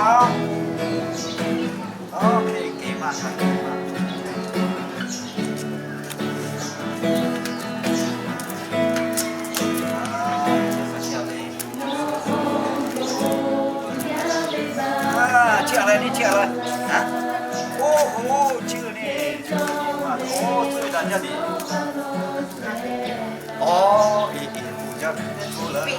Chi a leh ni, chi a leh. Oˇ, oˇ, chi leh ni. Oˇ, tcuh ve daꞈ jaˇ ni. Oˇ, e, e, uˬ jaˇ ve teˇ hto leh.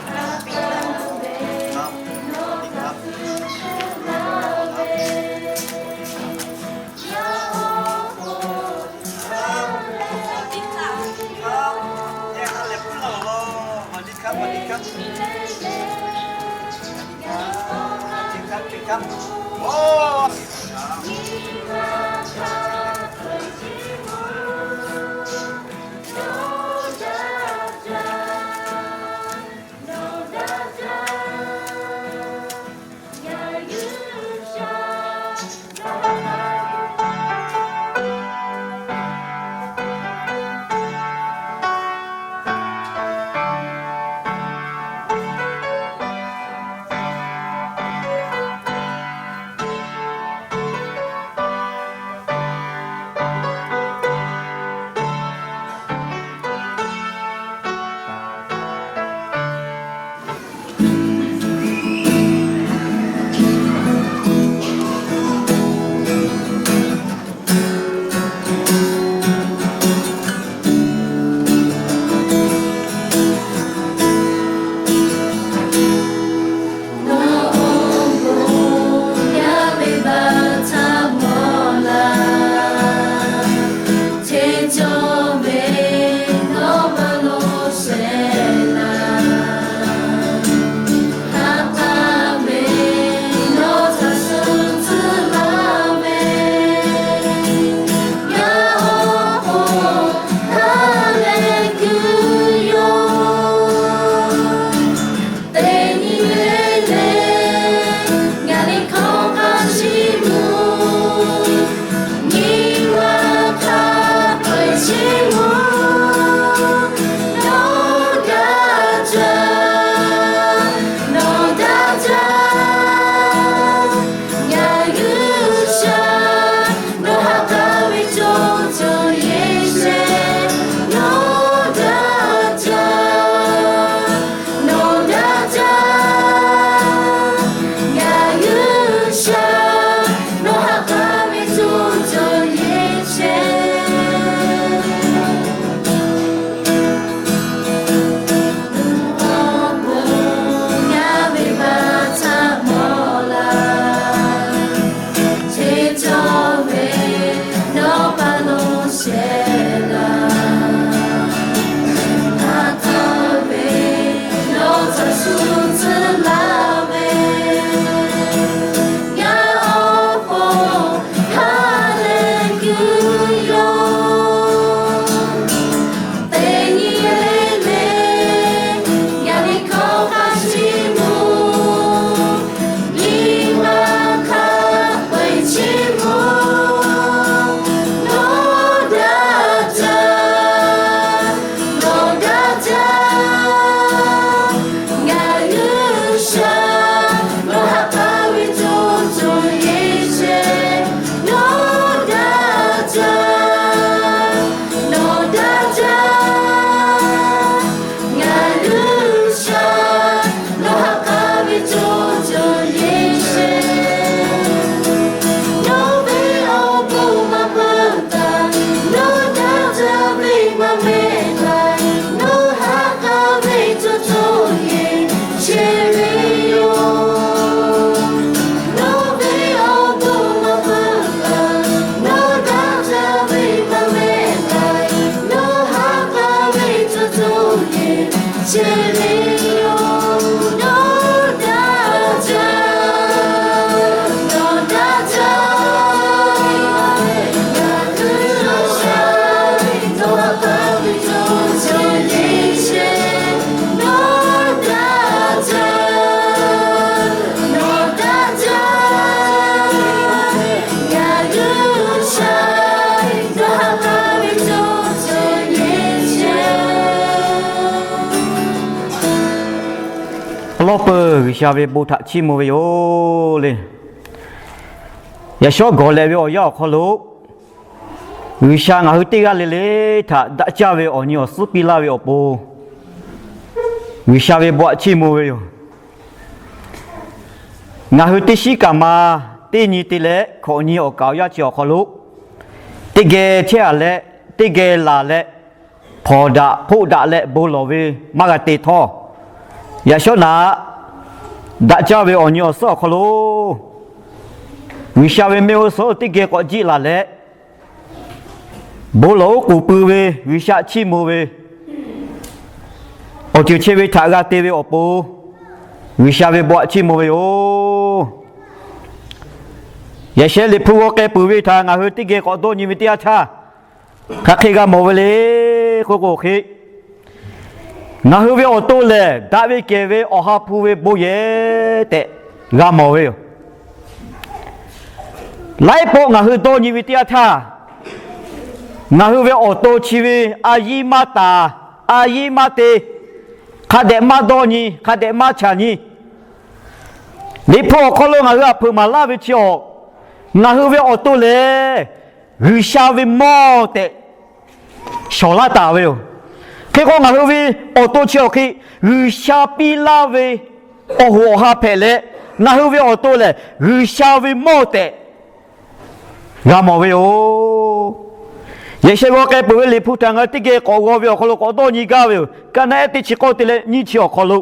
Awˬ lawn peuˬ G'uiˬsha ve bon htaꞈ chiˇ mvuh ve yoˬ le. Yaꞈ shawˉ gawˬ lehꞈ ve awˬ yanˇ awˬ hk'aw lo, G'uiˬsha ngaˬ hui teˇ g'aˇ le le htaꞈ daꞈ jaˇ ve awˬ nyi awˬ suhˉ piˇ laˇ ve awˬ pon, G'uiˬsha ve bon aꞈ chiˇ mvuh ve yoˬ. Ngaˬ hui teˇ shiˉ kaꞈ ma teˇ nyi te leh hkawꞈ nyi awˬ kaˍ awˬ yanˇ chi awˬ hk'aw lo, teˇ geh chehˇ a leh, teˇ geh laˬ leh, hpawnˬ daꞈ hpoˆ daꞈ leh bon lawˬ ve maˇ g'a te htawˇ, yaꞈ shawˉ naꞈ daꞈ jaˇ ve awˬ nyi awˬ suhˉ awˬ hk'aw lo, G'uiˬsha ve mehˆ g'uˇ suhˍ teˇ geh k'awꞈ jiˆ laˬ leh, bon lawˬ oˉ k'oˍ pui ve G'uiˬsha chiˇ mvuh ve awˬ ceuˬ chi ve htaꞈ g'a te ve awˬ pon, G'uiˬsha ve bon aꞈ chiˇ mvuh ve yoˬ. Yaꞈ sheh Liꞈ hpu g'aw k'ai peuˬ ve htaꞈ ngaˬ hui teˇ geh k'awꞈ dawˇ nyi ve teˇ yanˇ htaˇ, hk'aˬ hk'e g'a mawˬ ve le k'oˆ k'o hk'e, ngaˬ hui ve awˬ to lehˬ, daꞈ ve kehˬ ve Awˬ ha hpu ve bon yehˬ tehꞈ g'a mawˬ ve yoˬ. Laiˉ pawˆ ngaˬ hui dawˇ nyi ve teˇ yanˇ htaˇ, ngaˬ hui ve awˬ to chi ve a yiˇ maˇ taˍ, a yiˇ maˇ te, hk'a dehꞈ maˇ dawˇ nyi, hk'a dehꞈ maˇ chaˬ nyi. Liꞈ hpu awˬ hk'aw lo ngaˬ hui aꞈ hpeuꞈ maˍ laˇ ve chi awˬ, ngaˬ hui ve awˬ to lehˬ, G'uiˬsha ve mawˇ tehꞈ shawˍ laˇ taˍ ve yoˬ. Hk'e k'o, ngaˬ hui ve awˬ to chi awˬ hk'e G'uiˬsha piˇ laˇ ve awˬ hoꞈ awˬ ha hpehꞈ leh, ngaˬ hui ve awˬ to lehˬ, G'uiˬsha ve mawˇ tehꞈ g'a mawˬ ve yoˬ. Yaꞈ sheh g'aw k'ai peuˬ ve Liꞈ hpu htaꞈ ngaˬ hui teˇ geh k'awꞈ g'aw ve awˬ hk'aw lo k'awꞈ dawˇ nyi gaˇ ve yoˬ. Kaˇ naˆ ehˉ teˇ chi k'awˇ te leh nyiˇ chi awˬ hk'aw lo,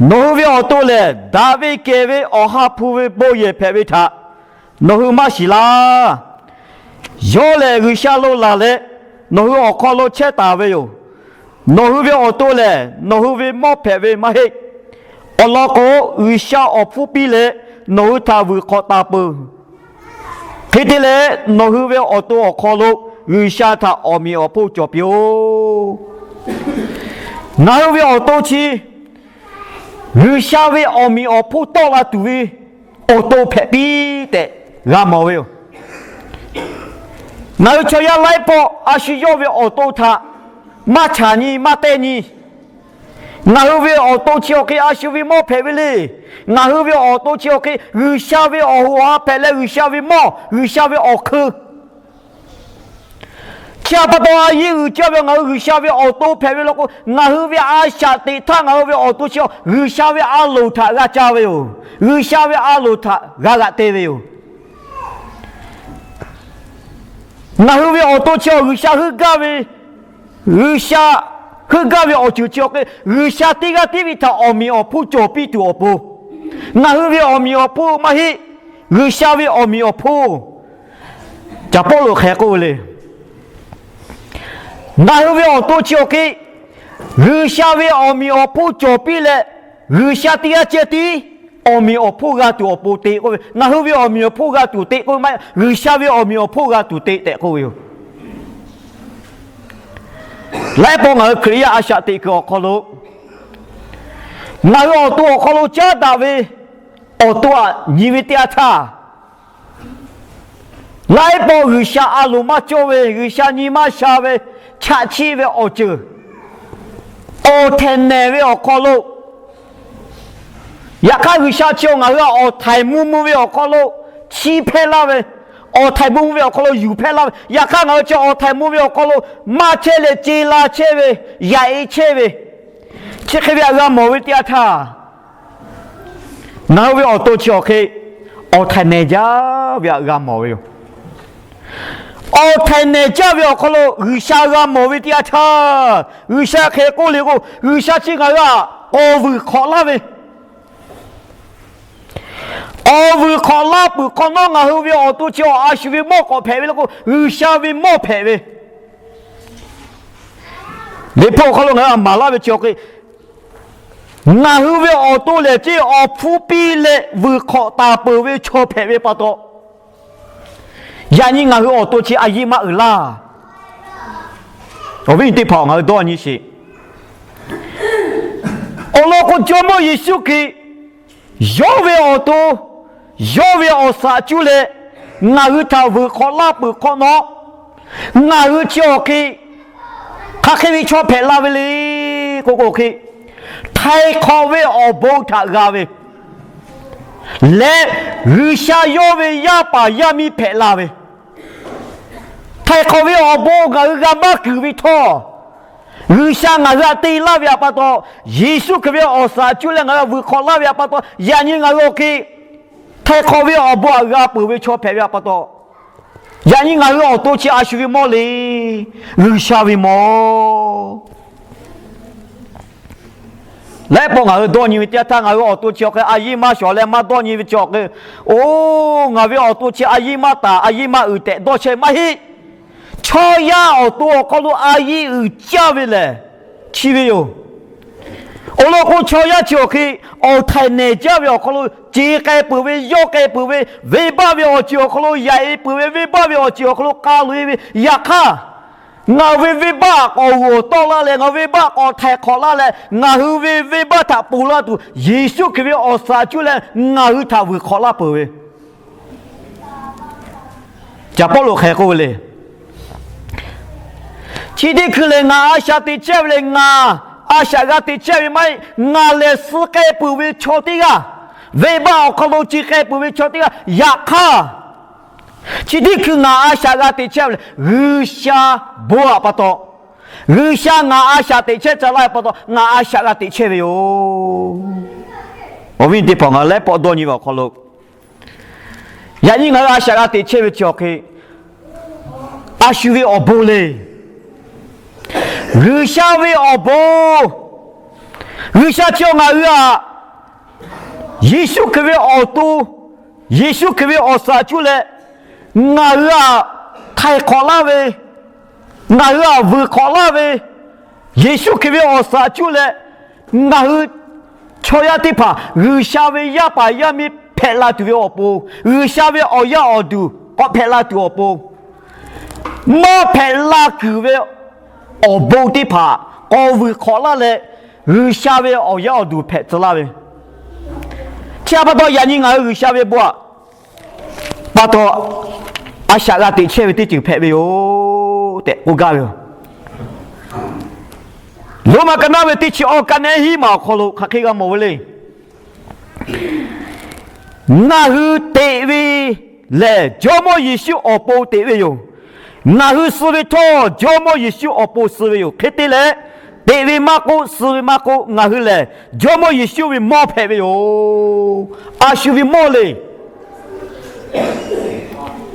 nawˬ hui ve awˬ to lehˬ, daꞈ ve kehˬ ve Awˬ ha hpu ve bon yehˬ hpehꞈ ve htaꞈ nawˬ hui maˇ shiˍ laˇ. Yawˇ lehˬ, G'uiˬsha lo laˬ leh nawˬ hui awˬ hk'aw lo chehˇ taˍ ve yoˬ. Nawˬ hui ve awˬ to lehˬ, nawˬ hui ve mawˇ hpehꞈ ve maˇ heˆ. Awˬ lawn k'o, G'uiˬsha awˬ hpfuhˇ piˇ leh nawˬ hui htaꞈ vuiˬ hk'awꞈ taˍ peuˬ. Hk'e te leh, nawˬ hui ve awˬ to awˬ hk'aw lo G'uiˬsha htaꞈ awˬ meꞈ awˬ hponˇ cawˬ piˇ-oˆ. Ngaˬ hui ve awˬ to chi G'uiˬsha ve awˬ meꞈ awˬ hponˇ tawˆ la tuˬ ve awˬ to hpehꞈ piˇ tehꞈ g'a mawˬ ve yoˬ. Ngaˬ hui chaw yaˇ laiˉ pawˆ a shu yawˇ ve awˬ to htaꞈ maˇ chaˬ nyi maˇ tehˇ nyi. Ngaˬ hui ve awˬ to chi awˬ hk'e a shu ve mawˇ hpehꞈ ve le. Ngaˬ hui ve awˬ to chi awˬ hk'e G'uiˬsha ve awˬ hoꞈ awˬ ha hpehꞈ leh G'uiˬsha ve mawˇ, G'uiˬsha ve awˬ hk'eun, chi htaꞈ pa taw a yiˇ uiˍ jaˇ ve ngaˬ hui G'uiˬsha ve awˬ to hpehꞈ ve law k'o, ngaˬ hui ve a shaꞈ teꞈ htaˇ ngaˬ hui ve awˬ to chi G'uiˬsha ve a loˍ htaꞈ g'a ca ve yoˬ. G'uiˬsha ve a loˍ htaꞈ g'a g'aꞈ te ve yoˬ. Ngaˬ hui ve awˬ to chi G'uiˬsha heuˆ gaˇ ve, G'uiˬsha heuˆ gaˇ ve awˬ ceuˬ chi awˬ hk'e G'uiˬsha teˇ g'aˇ tiˉ ve htaꞈ awˬ meꞈ awˬ hponˇ cawˬ piˇ tuˬ awˬ pon, ngaˬ hui ve awˬ meꞈ awˬ hponˇ maˇ heˆ. G'uiˬsha ve awˬ meꞈ awˬ hponˇ, Caˍ Pawˇluꞈ hk'e k'oˆ ve le. Ngaˬ hui ve awˬ to chi awˬ hk'e G'uiˬsha ve awˬ meꞈ awˬ hponˇ cawˬ piˇ leh, G'uiˬsha teˇ g'aˇ ceh tiˉ awˬ meꞈ awˬ hponˇ g'a tuˬ awˬ pon te k'oˆ ve, ngaˬ hui ve awˬ meꞈ awˬ hponˇ g'a tuˬ te k'oˆ ve maˇ heˆ, G'uiˬsha ve awˬ meꞈ awˬ hponˇ g'a tuˬ te tehꞈ k'oˆ ve yoˬ. Laiˉ pawˆ ngaˬ hui Hkriꞈ yaˇ a shaꞈ teꞈ kuiˬ awˬ hk'aw lo, ngaˬ hui awˬ to awˬ hk'aw lo caˉ daꞈ ve awˬ to aꞈ nyi ve teˇ yanˇ htaˇ, laiˉ pawˆ G'uiˬsha a loˍ maˇ cawˇ ve, G'uiˬsha nyi maˇ sha ve, chaꞈ chiˆ ve awˬ ceuˬ, awˬ htehꞈ nehˬ ve awˬ hk'aw lo, yaꞈ hk'aˇ G'uiˬsha chi awˬ ngaˬ hui awˬ htaiˍ mvuh mvuh ve awˬ hk'aw lo chiˇ hpehˇ laˇ ve, awˬ htaiˍ mvuh mvuh ve awˬ hk'aw lo yuˬ hpehˇ laˇ ve, yaꞈ hk'aˇ ngaˬ hui chi awˬ htaiˍ mvuh ve awˬ hk'aw lo maˇ chehˇ leh ce la chehˇ ve, yaꞈ e chehˇ ve, chi hk'e ve htaꞈ g'a mawˬ ve teˇ yanˇ htaˇ, ngaˬ hui ve awˬ to chi awˬ hk'e awˬ htaiˍ nehˬ jaˇ ve htaꞈ g'a mawˬ ve yoˬ. Awˬ htaiˍ nehˬ jaˇ ve awˬ hk'aw lo G'uiˬsha g'a mawˬ ve teˇ yanˇ htaˇ, G'uiˬsha hk'e k'oˆ le k'o, G'uiˬsha chi ngaˬ hui htaꞈ awˬ vuiˬ hk'awꞈ laˇ ve, awˬ vuiˬ hk'awꞈ laˇ peuˬ hk'awꞈ nawˉ, ngaˬ hui ve awˬ to chi awˬ a shu ve mawˇ k'awꞈ hpehꞈ ve le k'o, G'uiˬsha ve mawˇ hpehꞈ ve. Liꞈ hpu awˬ hk'aw lo ngaˬ hui a maˍ laˇ ve chi awˬ hk'e, ngaˬ hui ve awˬ to lehˬ ceˇ awˬ hpfuhˇ piˇ leh vuiˬ hk'awꞈ taˍ peuˬ ve chaw hpehꞈ ve pa taw, yaꞈ nyi ngaˬ hui awˬ to chi a yiˇ maˇ uiˍ laˇ. Awˬ viˉ awˬ nyi teˇ hpaˍ, ngaˬ hui dawˇ nyi sheˍ. Awˬ lawn k'o, Jawˇmawˇ Yeˍsuˆ Hkriꞈ yawˇ ve awˬ to, yawˇ ve awˬ saꞈ cuˇ leh ngaˬ hui htaꞈ vuiˬ hk'awꞈ laˇ peuˬ hk'awꞈ nawˉ, ngaˬ hui chi awˬ hk'e hk'aˬ hk'e ve chaw hpehꞈ la ve le k'oˆ k'o hk'e, htaiˍ hk'awꞈ ve awˬ bon htaꞈ g'a ve, leh G'uiˬsha yawˇ ve yaˇ paˍ yaˇ miˇ hpehꞈ la ve, htaiˍ hk'awꞈ ve awˬ bon ngaˬ hui g'a maˇ kuiˬ ve htawˇ, G'uiˬsha ngaˬ hui htaꞈ te laˇ ve htaꞈ pa taw, Yeˍsuˆ Hkriꞈ ve awˬ suhˍ cuˇ leh ngaˬ hui htaꞈ vuiˬ hk'awꞈ laˇ ve htaꞈ pa taw, yaꞈ nyi ngaˬ hui awˬ hk'e htaiˍ hk'awꞈ ve awˬ bon htaꞈ g'a peuˬ ve chaw hpehꞈ ve htaꞈ pa taw, yaꞈ nyi ngaˬ hui awˬ to chi a shu ve mawˇ le. G'uiˬsha ve mawˇ. Laiˉ pawˆ ngaˬ hui dawˇ nyi ve teˇ yanˇ htaˇ, ngaˬ hui awˬ to chi awˬ hk'e a yiˇ maˇ shawˍ leh maˇ dawˇ nyi ve chi awˬ hk'e, oˇ, ngaˬ ve awˬ to chi a yiˇ maˇ taˍ, a yiˇ maˇ uiˍ tehꞈ dawˇ chehˇ maˇ heˆ. Chaw yaˇ awˬ to awˬ hk'aw lo a yiˇ uiˍ jaˇ ve lehˬ, chi ve yoˬ. Awˬ lawn k'o, chaw yaˇ chi awˬ hk'e awˬ htaiˍ nehˬ jaˇ ve awˬ hk'aw lo, ce k'ai peuˬ ve, yawˇ k'ai peuˬ ve, venˇbaˆ ve awˬ ceuˬ awˬ hk'aw lo, yaꞈ e peuˬ ve venˇbaˆ ve awˬ ceuˬ awˬ hk'aw lo k'a loꞈ e ve, yaꞈ hk'aˇ, ngaˬ hui ve venˇbaˆ k'awꞈ g'uiˬ tawˆ laˇ leh, ngaˬ hui venˇbaˆ k'awꞈ htaiˍ hk'awꞈ laˇ leh, ngaˬ hui ve venˇbaˆ htaꞈ ponˬ laˇ tuˬ Yeˍsuˆ Hkriꞈ ve awˬ suhˍ cuˇ leh ngaˬ hui htaꞈ vuiˬ hk'awꞈ laˇ peuˬ ve, Caˍ Pawˇluꞈ hk'e k'oˆ ve le. Chi teˇ hkui lehˬ, ngaˬ a shaꞈ teꞈ chehˇ ve lehˬ, ngaˬ a shaꞈ g'a teꞈ chehˇ ve maˇ heˆ. Ngaˬ lehˬ suh k'ai peuˬ ve chaw teˇ g'aˇ, venˇbaˆ awˬ hk'aw lo ce k'ai peuˬ ve chaw teˇ g'aˇ. Yaꞈ hk'aˇ, chi teˇ hkui ngaˬ a shaꞈ g'a teꞈ chehˇ ve lehˬ, G'uiˬsha bon htaꞈ pa taw, G'uiˬsha ngaˬ a shaꞈ teꞈ chehˇ ca laˇ ve pa taw, ngaˬ a shaꞈ g'a teꞈ chehˇ ve yoˬ. Awˬ viˉ teˇ hpaˍ, ngaˬ lehˉ pawˆ dawˇ nyi ve awˬ hk'aw lo, yaꞈ nyi ngaˬ hui a shaꞈ g'a teꞈ chehˇ ve chi awˬ hk'e, a shu ve awˬ bon le. G'uiˬsha ve awˬ bon. G'uiˬsha chi awˬ ngaˬ hui htaꞈ Yeˍsuˆ Hkriꞈ ve awˬ to, Yeˍsuˆ Hkriꞈ ve awˬ suhˍ cuˇ leh ngaˬ hui htaꞈ htaiˍ hk'awꞈ laˇ ve, ngaˬ hui htaꞈ vuiˬ hk'awꞈ laˇ ve, Yeˍsuˆ Hkriꞈ ve awˬ suhˍ cuˇ leh ngaˬ hui chaw yaˇ teˇ hpaˍ G'uiˬsha ve yaˇ paˍ yaˇ miˇ hpehꞈ la tuˬ ve awˬ pon, G'uiˬsha ve awˬ yaˇ awˬ duˬ k'awꞈ hpehꞈ la tuˬ awˬ pon, maˇ hpehꞈ la kuiˬ ve awˬ bon teˇ hpaˍ k'awꞈ vuiˬ hk'awꞈ laˇ leh, G'uiˬsha ve awˬ yaˇ awˬ duˬ hpehꞈ tcuh laˇ ve, chi htaꞈ pa taw yaꞈ nyi ngaˬ hui G'uiˬsha ve bon htaꞈ pa taw a shaꞈ g'a teꞈ chehˇ ve teˇ ceuˬ hpehꞈ ve yoˬ tehꞈ k'oˆ gaˇ ve yoˬ. Roˉmaꞈ ka naˉ ve teˇ chi awˇ ka nehˉ hiˉ maˬ awˬ hk'aw lo hk'aˬ hk'e g'a mawˬ ve le. Ngaˬ hui teꞈ ve lehˬ, Jawˇmawˇ Yeˍsuˆ awˬ pon teꞈ ve yoˬ. Ngaˬ hui suh ve htawˇ, Jawˇmawˇ Yeˍsuˆ awˬ pon suh ve yoˬ. Hk'e te leh, teꞈ ve maˇ k'oˆ, suh ve maˇ k'oˆ, ngaˬ hui lehˬ Jawˇmawˇ Yeˍsuˆ ve mawˇ hpehꞈ ve yoˬ. A shu ve mawˇ le.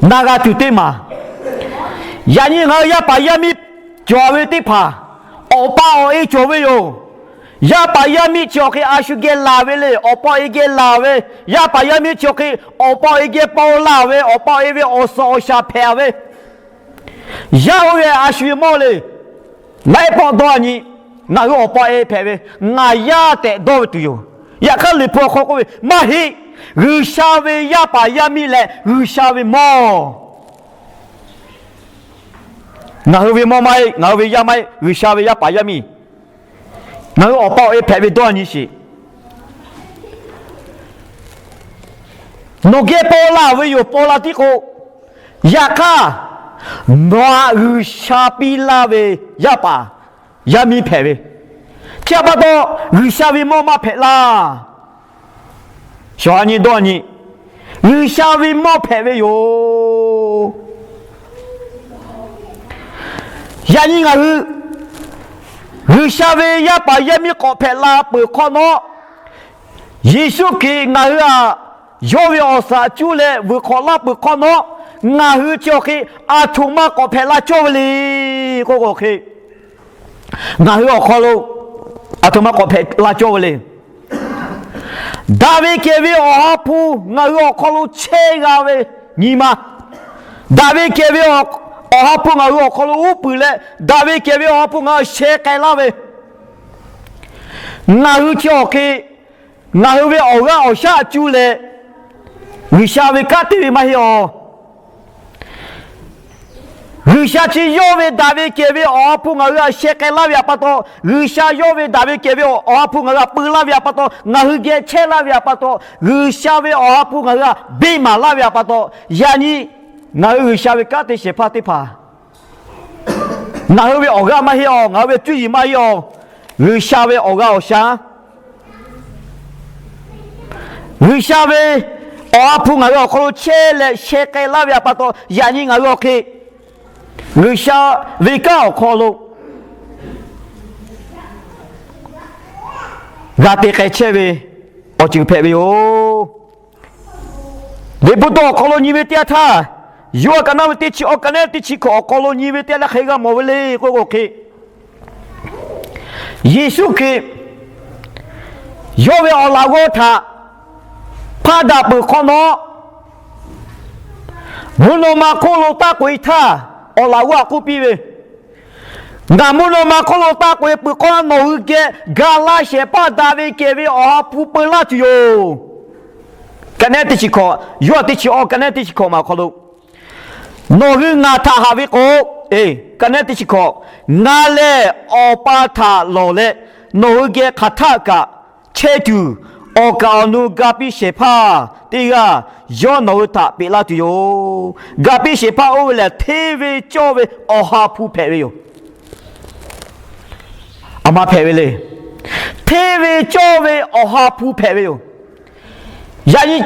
Na g'a tuˬ teˇ maˬ, yaꞈ nyi ngaˬ hui yaˇ paˍ yaˇ miˇ cawˬ ve teˇ hpaˍ, awˬ pa awˬ e cawˬ ve yoˬ. Yaˇ paˍ yaˇ miˇ chi awˬ hk'e a shu geh laˬ ve le. Awˬ pa awˬ e geh laˬ ve, yaˇ paˍ yaˇ miˇ chi awˬ hk'e awˬ pa awˬ e geh paw laˬ ve, awˬ pa awˬ e ve awˬ suhˍ awˬ shaˍ hpehꞈ ve, yaˇ oˇ ve a shu ve mawˇ le. Laiˉ pawˆ dawˇ nyi, ngaˬ hui awˬ pa awˬ e hpehꞈ ve, ngaˬ yaˇ tehꞈ dawˇ ve tuˬ yoˬ. Yaꞈ hk'aˇ Liꞈ hpu awˬ hk'aw k'oˆ ve, maˇ heˆ. G'uiˬsha ve yaˇ paˍ yaˇ miˇ leh G'uiˬsha ve mawˇ, ngaˬ hui ve mawˇ maˇ heˆ, ngaˬ hui ve yaˇ maˇ heˆ, G'uiˬsha ve yaˇ paˍ yaˇ miˇ, ngaˬ hui awˬ pa awˬ e hpehꞈ ve dawˇ nyi sheˍ. Nawˬ geh paw laˬ ve yoˬ, paw la tiˉ k'o, yaꞈ hk'aˇ nawˬ htaꞈ G'uiˬsha piˇ laˇ ve yaˇ paˍ yaˇ miˇ hpehꞈ ve, chi htaꞈ pa taw G'uiˬsha ve mawˇ maˇ hpehꞈ laˇ. Shawˍ ha nyi dawˇ nyi, G'uiˬsha ve mawˇ hpehꞈ ve yoˬ. Yaꞈ nyi ngaˬ hui G'uiˬsha ve yaˇ paˍ yaˇ miˇ k'awꞈ hpehꞈ la peuˬ hk'awꞈ nawˉ, Yeˍsuˆ Hkriꞈ ngaˬ hui htaꞈ yawˇ ve awˬ suhˍ cuˇ leh vuiˬ hk'awꞈ laˇ peuˬ hk'awꞈ nawˉ, ngaˬ hui chi awˬ hk'e aˬ htoꞈ ma k'awꞈ hpehꞈ la cawˇ ve le k'oˆ k'o hk'e, ngaˬ hui awˬ hk'aw lo aˬ htoꞈ ma k'awꞈ hpehꞈ la cawˇ ve le. Daꞈ ve kehˬ ve Awˬ ha hpu ngaˬ hui awˬ hk'aw lo chehˇ g'a ve nyi ma, daꞈ ve kehˬ ve Awˬ ha hpu ngaˬ hui awˬ hk'aw lo uˉ peunˍ leh, daꞈ ve kehˬ ve Awˬ ha hpu ngaˬ hui sheh k'ai laˇ ve, ngaˬ hui chi awˬ hk'e ngaˬ hui ve awˬ g'aˇ awˬ shaˉ cuˇ leh G'uiˬsha ve kanˉ te ve maˇ heˆ awˬ. G'uiˬsha chi yawˇ ve daꞈ ve kehˬ ve Awˬ ha hpu ngaˬ hui htaꞈ sheh k'ai laˇ ve htaꞈ pa taw, G'uiˬsha yawˇ ve daꞈ ve kehˬ ve Awˬ ha hpu ngaˬ hui htaꞈ peu laˇ ve htaꞈ pa taw, ngaˬ hui geh chehˇ laˇ ve htaꞈ pa taw, G'uiˬsha ve Awˬ ha hpu ngaˬ hui htaꞈ beˆ maˍ laˇ ve htaꞈ pa taw, yaꞈ nyi ngaˬ hui G'uiˬsha ve kanˉ te shehˍ hpaˇ teˇ hpaˍ, ngaˬ hui ve awˬ g'aˇ maˇ heˆ awˬ, ngaˬ hui ve cuˇ yiˍ maˇ heˆ awˬ, G'uiˬsha ve awˬ g'aˇ awˬ shaˉ, G'uiˬsha ve Awˬ ha hpu ngaˬ hui awˬ hk'aw lo chehˇ leh sheh k'ai laˇ ve htaꞈ pa taw, yaꞈ nyi ngaˬ hui awˬ hk'e G'uiˬsha ve kanˉ awˬ hk'aw lo g'a te k'ai chehˇ ve awˬ ceuˬ hpehꞈ ve yoˬ. Liꞈ hpu taw awˬ hk'aw lo nyi ve teˇ yanˇ htaˇ, Yoˇhanˬ ka naˆ ve teˇ chi awˇ, ka nehˉ teˇ chi hkawꞈ awˬ hk'aw lo nyi ve teˇ yanˇ htaˇ hk'e g'a mawˬ ve le k'oˆ k'o hk'e, Yeˍsuˆ Hkriꞈ yawˇ ve awˬ laꞈ g'awˇ htaꞈ hpaˇ daꞈ peuˬ hk'awꞈ nawˉ, mvuhˇ naw ma hk'oˆ lo taˇ k'oꞈ e htaˇ, awˬ laꞈ g'awˇ htaꞈ k'oˆ piˇ ve, Ngaˬ mvuhˇ naw ma hk'oˆ lo taˇ k'oꞈ e peuˬ hk'awꞈ nawˉ, nawˬ hui geh ga laˇ shehˍ hpaˇ daꞈ ve kehˬ ve Awˬ ha hpu peu laˇ tuˬ yoˬ. Ka nehˉ teˇ chi hkawꞈ, Yoˇhanˬ teˇ chi awˇ, ka nehˉ teˇ chi hkawꞈ ma awˬ hk'aw lo, Nawˬ hui ngaˬ htaꞈ haꞈ ve k'o, e, ka nehˉ teˇ chi hkawꞈ, Ngaˬ lehˬ Awˬ pa htaꞈ lawˬ leh, nawˬ hui geh hk'aˬ htaˆ kaꞈ chehˇ tuˬ, awˬ kaˍ awˬ nu ga piˇ shehˍ hpaˇ teˇ g'aˇ yawˇ nawˬ hui htaꞈ peꞈ laˇ tuˬ yoˬ. Ga piˇ shehˍ hpaˇ oˇ ve lehˬ, hteˇ ve cawˇ ve Awˬ ha hpu hpehꞈ ve yoˬ. A ma hpehꞈ ve le. Hteˇ ve cawˇ ve Awˬ ha hpu hpehꞈ ve yoˬ. Yaꞈ nyi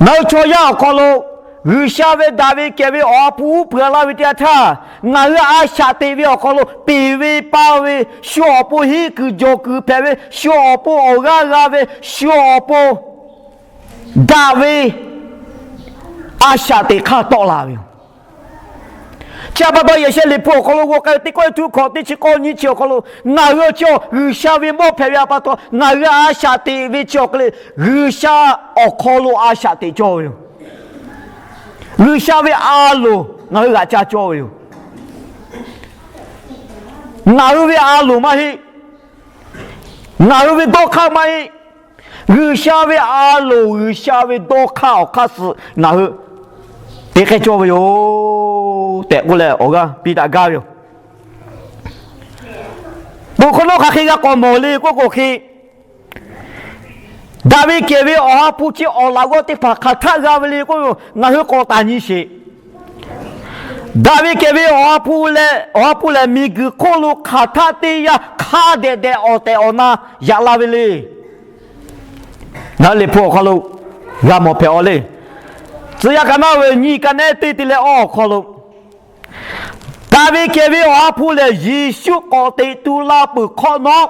ngaˬ hui chaw yaˇ awˬ hk'aw lo G'uiˬsha ve daꞈ ve kehˬ ve Awˬ ha hpu uˉ peunˍ laˇ ve teˇ yanˇ htaˇ, ngaˬ hui a shaꞈ teꞈ ve awˬ hk'aw lo peˬ ve pa ve, shu awˬ pon henˇ kuiˬ jawˬ kuiˬ hpehꞈ ve, shu awˬ pon awˬ g'aˇ g'a ve, shu awˬ pon daꞈ ve a shaꞈ teꞈ hk'aˇ tawˆ la ve yoˬ. Chi htaꞈ pa taw, Yeˍzaˍyehˇ liꞈ hpu awˬ hk'aw lo g'aw k'ai ve teˇ kawˆ e tuˇ hkawꞈ teˇ chi k'awˇ nyiˇ chi awˬ hk'aw lo, ngaˬ hui awˬ chi awˬ G'uiˬsha ve mawˇ hpehꞈ ve htaꞈ pa taw, ngaˬ hui a shaꞈ teꞈ ve chi awˬ hk'e le, G'uiˬsha awˬ hk'aw lo a shaꞈ teꞈ cawˇ ve yoˬ. G'uiˬsha ve a loˍ ngaˬ hui g'aꞈ ca cawˇ ve yoˬ. Ngaˬ hui ve a loˍ maˇ heˆ. Ngaˬ hui ve dawˇ hk'aˇ maˇ heˆ. G'uiˬsha ve a loˍ, G'uiˬsha ve dawˇ hk'aˇ awˬ hk'aˇ suh ngaˬ hui te k'ai cawˇ ve yoˬ tehꞈ k'oˆ leh awˬ g'aˇ piˇ daꞈ gaˇ ve yoˬ. Bon hk'awꞈ nawˉ hk'aˬ hk'e g'a k'awꞈ mawˬ le k'oˆ k'o hk'e, daꞈ ve kehˬ ve Awˬ ha hpu chi awˬ laꞈ g'awˇ teˇ hpaˍ hk'aˬ htaˆ g'a ve le k'oˆ ve, ngaˬ hui k'awꞈ taˍ nyi sheˍ. Daꞈ ve kehˬ ve Awˬ ha hpu leh, Awˬ ha hpu lehˬ miˬguiˬ hk'oˆ lo hk'aˬ htaˆ teˇ yanˇ hk'a dehꞈ dehꞈ awˬ tehˬ awˬ na yaꞈ la ve le. Ngaˬ hui liꞈ hpu awˬ hk'aw lo g'a mawˬ hpehꞈ aw le. Tcuh yaˇ ka naˆ ve nyiˇ, ka nehˉ teˇ te leh awˇ awˬ hk'aw lo, daꞈ ve kehˬ ve Awˬ ha hpu lehˬ Yeˍsuˆ k'awꞈ teꞈ tu la peuˬ hk'awꞈ nawˉ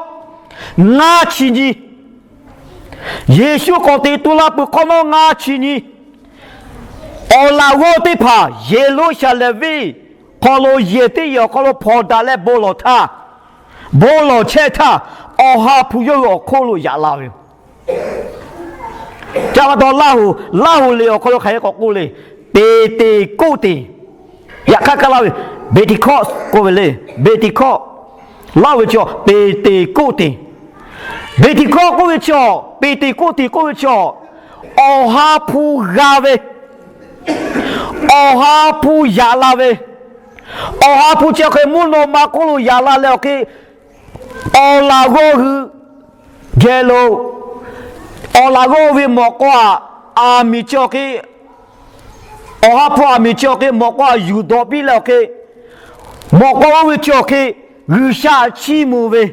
ngaˇ chi nyi. Yeˍsuˆ k'awꞈ teꞈ tu la peuˬ hk'awꞈ nawˉ ngaˇ chi nyi, awˬ laꞈ g'awˇ teˇ hpaˍ Yeˍruˆsaˍlehnˍ venˇ hk'aw lo yehˬ teˇ yehˬ awˬ hk'aw lo hpawnˬ daꞈ leh bon lawˬ htaˇ, bon lawˬ chehˇ htaˇ, Awˬ ha hpu yawˇ hui awˬ hk'oˆ lo yaꞈ la ve yoˬ. Chi pa taw, Laˇ hoꞈ, Laˇ hoꞈ liꞈ awˬ hk'aw lo hk'aˬ hk'e k'awꞈ k'oˆ le, Peˍteˍkoˆteˍ. Yaꞈ hk'aˇ kaˇ laˇ ve, Pentecost k'oˆ ve le, Pentecost. Laˇ hoꞈ ve chi Peˍteˍkoˆteˍ. Pentecost k'oˆ ve chi, Peˍteˍkoˆteˍ k'oˆ ve chi, Awˬ ha hpu g'a ve, Awˬ ha hpu yaꞈ la ve, Awˬ ha hpu chi awˬ hk'e mvuhˇ naw ma hk'oˆ lo yaꞈ la leh awˬ hk'e, awˬ laꞈ g'awˇ hui geh lo, awˬ laꞈ g'awˇ ve mawꞈ k'aw aꞈ, aˬ miˍ chi awˬ hk'e, Awˬ ha hpu aˬ miˍ chi awˬ hk'e mawꞈ k'aw aꞈ yuˬ dawꞈ piˇ leh awˬ hk'e, mawꞈ k'aw oˇ ve chi awˬ hk'e G'uiˬsha chiˇ mvuh ve,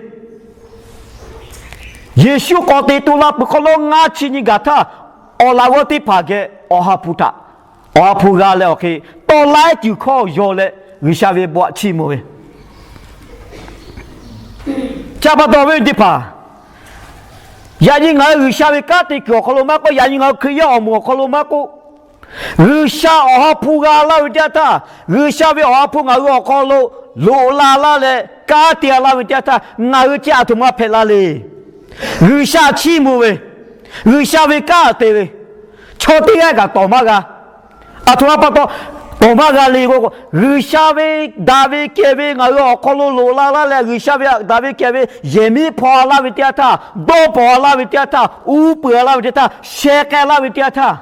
Yeˍsuˆ k'awꞈ teꞈ tu la peuˬ hk'awꞈ nawˉ ngaˇ chi nyi gaˬ htaˇ, awˬ laꞈ g'awˇ teˇ hpaˍ geh Awˬ ha hpu htaꞈ, Awˬ ha hpu g'a leh awˬ hk'e tawˇ laiˉ ceuˬ hkawˇ yaw leh G'uiˬsha ve bon aꞈ chiˇ mvuh ve. Chi pa taw awˬ viˉ teˇ hpaˍ, yaꞈ nyi ngaˬ hui G'uiˬsha ve kanˉ te kuiˬ awˬ hk'aw lo maˇ k'oˆ, yaꞈ nyi ngaˬ hui Hkriꞈ yaˇ awˬ moˍ awˬ hk'aw lo maˇ k'oˆ, G'uiˬsha Awˬ ha hpu g'a laˇ ve teˇ yanˇ htaˇ, G'uiˬsha ve Awˬ ha hpu ngaˬ hui awˬ hk'aw lo loꞈ la laˇ leh kanˉ te laˇ ve teˇ yanˇ htaˇ, ngaˬ hui chi aˬ htoꞈ ma hpehꞈ la le. G'uiˬsha chiˇ mvuh ve, G'uiˬsha ve kanˉ te ve, chaw teˇ g'aˇ kaꞈ tawˍ maˇ g'a. Aˬ htoꞈ ma pa taw tawˍ maˇ g'a le k'o, G'uiˬsha ve daꞈ ve kehˬ ve ngaˬ hui awˬ hk'aw lo loꞈ la laˇ leh, G'uiˬsha ve daꞈ ve kehˬ ve yehˬ miˉ hpaw laˇ ve teˇ yanˇ htaˇ, dawˇ pawnˍ laˇ ve teˇ yanˇ htaˇ, uˉ peunˍ laˇ ve teˇ yanˇ htaˇ, sheh k'ai laˇ ve teˇ yanˇ htaˇ,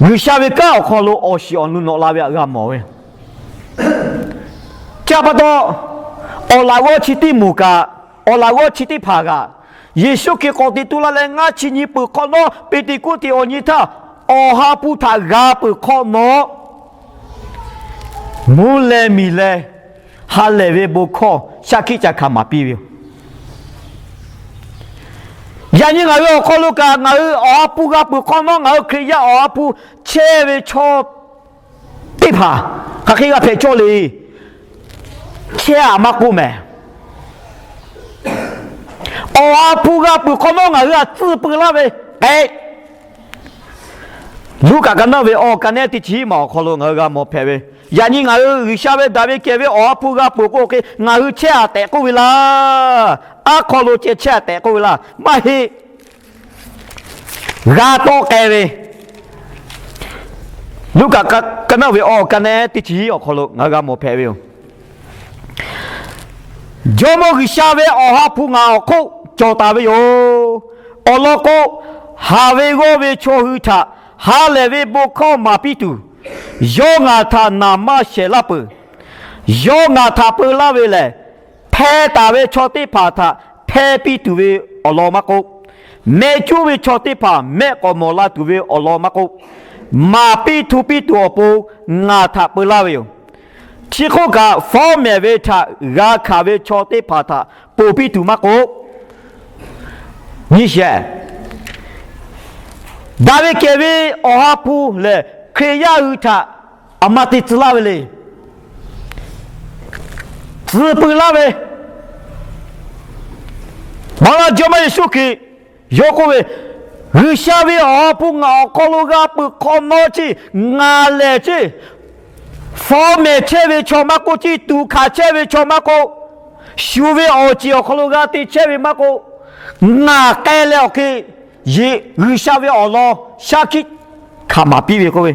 G'uiˬsha ve kanˉ awˬ hk'aw lo awˬ shiˍ awˬ nu nawꞈ la ve htaꞈ g'a mawˬ ve. Chi pa taw, awˬ laꞈ g'awˇ chi teˇ moˍ kaꞈ, awˬ laꞈ g'awˇ chi teˇ hpaˍ kaꞈ, Yeˍsuˆ Hkriꞈ k'awꞈ teꞈ tu la leh ngaˇ chi nyi peuˬ hk'awꞈ nawˉ, Peˍteˍkoˆteˍ awˬ nyi htaˇ, Awˬ ha hpu htaꞈ g'a peuˬ hk'awꞈ nawˉ, mvuhˇ leh miˬ leh ha lehˬ ve bon hkawˇ shaˉ hkiˆ ca hkanˍ maˍ piˇ ve yoˬ. Yaꞈ nyi ngaˬ hui awˬ hk'aw lo kaꞈ ngaˬ hui Awˬ ha hpu g'a peuˬ hk'awꞈ nawˉ, ngaˬ hui Hkriꞈ yaˇ Awˬ ha hpu chehˇ ve chaw teˇ hpaˍ hk'aˬ hk'e g'a hpehꞈ cawˇ le. Chehˇ-a maˇ k'oˆ mehˍ. Awˬ ha hpu g'a peuˬ hk'awꞈ nawˉ ngaˬ hui htaꞈ tcuh peu laˇ ve k'ai. Luˉkaꞈ ka naˆ ve awˬ ka nehˉ teˇ chi hiˉ maˬ awˬ hk'aw lo ngaˬ hui g'a mawˬ hpehꞈ ve, yaꞈ nyi ngaˬ hui G'uiˬsha ve daꞈ ve kehˬ ve Awˬ ha hpu g'a peuˬ k'o hk'e ngaˬ hui chehˇ-a tehꞈ k'oˆ ve laˇ. Aˉ hk'aw lo ceh chehˇ-a tehꞈ k'oˆ ve laˇ. Maˇ heˆ. G'a tawˆ k'ai ve, Luˉkaꞈ ka naˆ ve awˬ ka nehˉ teˇ chi hiˉ awˬ hk'aw lo ngaˬ hui g'a mawˬ hpehꞈ ve yoˬ. Jawˇmawˇ G'uiˬsha ve Awˬ ha hpu ngaˬ awˬ hk'oˆ cawˬ taˍ ve yoˬ. Awˬ lawn k'o, haˍ ve g'awˇ ve chaw hui htaꞈ ha lehˬ ve bon hkawˇ maˍ piˇ tuˬ, yawˇ ngaˬ htaꞈ naˍ maˇ shehˍ laˇ peuˬ. Yawˇ ngaˬ htaꞈ peu laˇ ve lehˬ, hpeh taˍ ve chaw teˇ hpaˍ htaꞈ hpeh piˇ tuˬ ve awˬ lawn maˇ k'oˆ, mehˆ cuˉ ve chaw teˇ hpaˍ mehˆ k'awꞈ mawˬ la tuˬ ve awˬ lawn maˇ k'oˆ, maˍ piˇ htu piˇ tuˬ awˬ pon ngaˬ htaꞈ peu laˇ ve yoˬ. Chi hk'oˆ kaꞈ, fawˉ mehˍ ve htaꞈ g'a hkanˍ ve chaw teˇ hpaˍ htaꞈ ponˬ piˇ tuˬ maˇ k'oˆ, nyi sheˍ, daꞈ ve kehˬ ve Awˬ ha hpu lehˬ, Hkriꞈ yaˇ hui htaꞈ aˬ ma te tcuh laˇ ve le. Tcuh peu laˇ ve, maˍ laˇ Jawˇmawˇ Yeˍsuˆ Hkriꞈ yawˇ k'oˆ ve, G'uiˬsha ve Awˬ ha hpu ngaˬ awˬ hk'aw lo g'a peuˬ hk'awꞈ nawˉ ceˇ, ngaˬ lehˬ ceˇ, fawˉ mehˍ chehˇ ve chaw maˇ k'oˆ ceˇ, tuꞈ hkanˍ chehˇ ve chaw maˇ k'oˆ, shu ve awˬ ceˬ awˬ hk'aw lo g'a te chehˇ ve maˇ k'oˆ, ngaˬ k'ai leh awˬ hk'e yeꞈ G'uiˬsha ve awˬ lawn shaˉ hkiˆ hkanˍ maˍ piˇ ve k'oˆ ve,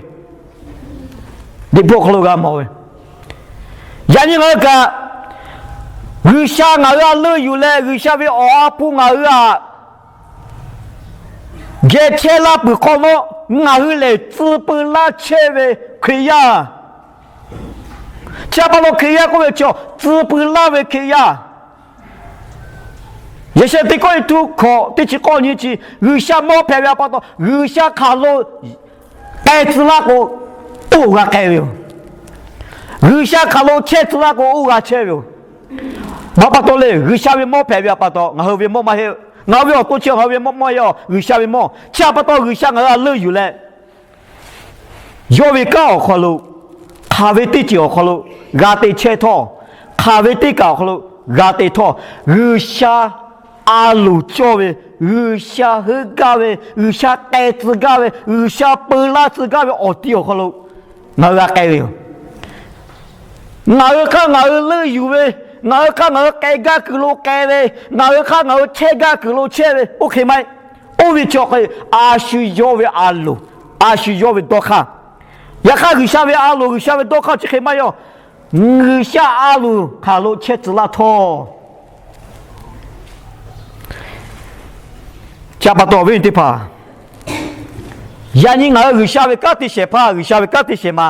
Liꞈ hpu awˬ hk'aw lo g'a mawˬ ve. Yaꞈ nyi ngaˬ hui kaꞈ, G'uiˬsha ngaˬ hui htaꞈ leuˆ yuˬ leh G'uiˬsha ve Awˬ ha hpu ngaˬ hui htaꞈ geh chehˇ laˇ peuˬ hk'awꞈ nawˉ, ngaˬ hui lehˬ tcuh peu laˇ chehˇ ve Hkriꞈ yaˇ. Chi pa taw Hkriꞈ yaˇ k'oˆ ve chaw tcuh peu laˇ ve Hkriꞈ yaˇ. Yaꞈ sheh teˇ kawˆ e tuˇ hkawꞈ teˇ chi k'awˇ nyi chi, G'uiˬsha mawˇ hpehꞈ ve pa taw, G'uiˬsha hk'aˬ lo k'ai tcuh laˇ k'o, oˇ g'a k'ai ve yoˬ. G'uiˬsha hk'aˬ lo chehˇ tcuh laˇ k'o, oˇ g'a chehˇ ve yoˬ. Maˇ pa taw le, G'uiˬsha ve mawˇ hpehꞈ ve pa taw, ngaˬ hui ve mawˇ maˇ heˆ. Ngaˬ hui ve awˬ to chi ngaˬ hui ve mawˇ maˇ heˆ, G'uiˬsha ve mawˇ. Chi pa taw G'uiˬsha ngaˬ hui htaꞈ leuˆ yuˬ leh, yawˇ ve kanˉ awˬ hk'aw lo, hk'aˬ ve teˇ ceuˬ awˬ hk'aw lo g'a te chehˇ htawˇ, hk'aˬ ve teˇ kaˬ awˬ hk'aw lo g'a te htawˇ, G'uiˬsha a loˍ cawˇ ve, G'uiˬsha heuˆ gaˇ ve, G'uiˬsha k'ai tcuh gaˇ ve, G'uiˬsha peu laˇ tcuh gaˇ ve awˬ ti awˬ hk'aw lo ngaˬ hui g'a k'ai ve yoˬ. Ngaˬ hui hk'aˇ ngaˬ hui leuˆ yuˬ ve, ngaˬ hui hk'aˇ ngaˬ hui k'ai gaˇ kuiˬ lo k'ai ve, ngaˬ hui hk'aˇ ngaˬ hui chehˇ gaˇ kuiˬ lo chehˇ ve, oˇ hk'e maˇ heˆ. Oˇ ve chi awˬ hk'e, a shu yawˇ ve a loˍ, a shu yawˇ ve dawˇ hk'aˇ. Yaꞈ hk'aˇ G'uiˬsha ve a loˍ, G'uiˬsha ve dawˇ hk'aˇ chi hk'e maˇ heˆ. G'uiˬsha a loˍ hk'aˬ lo chehˇ tcuh laˇ htawˇ, chi pa taw awˬ viˉ awˬ nyi teˇ hpaˍ, yaꞈ nyi ngaˬ hui G'uiˬsha ve kanˉ te shehˍ hpaˇ, G'uiˬsha ve kanˉ te shehˍ ma,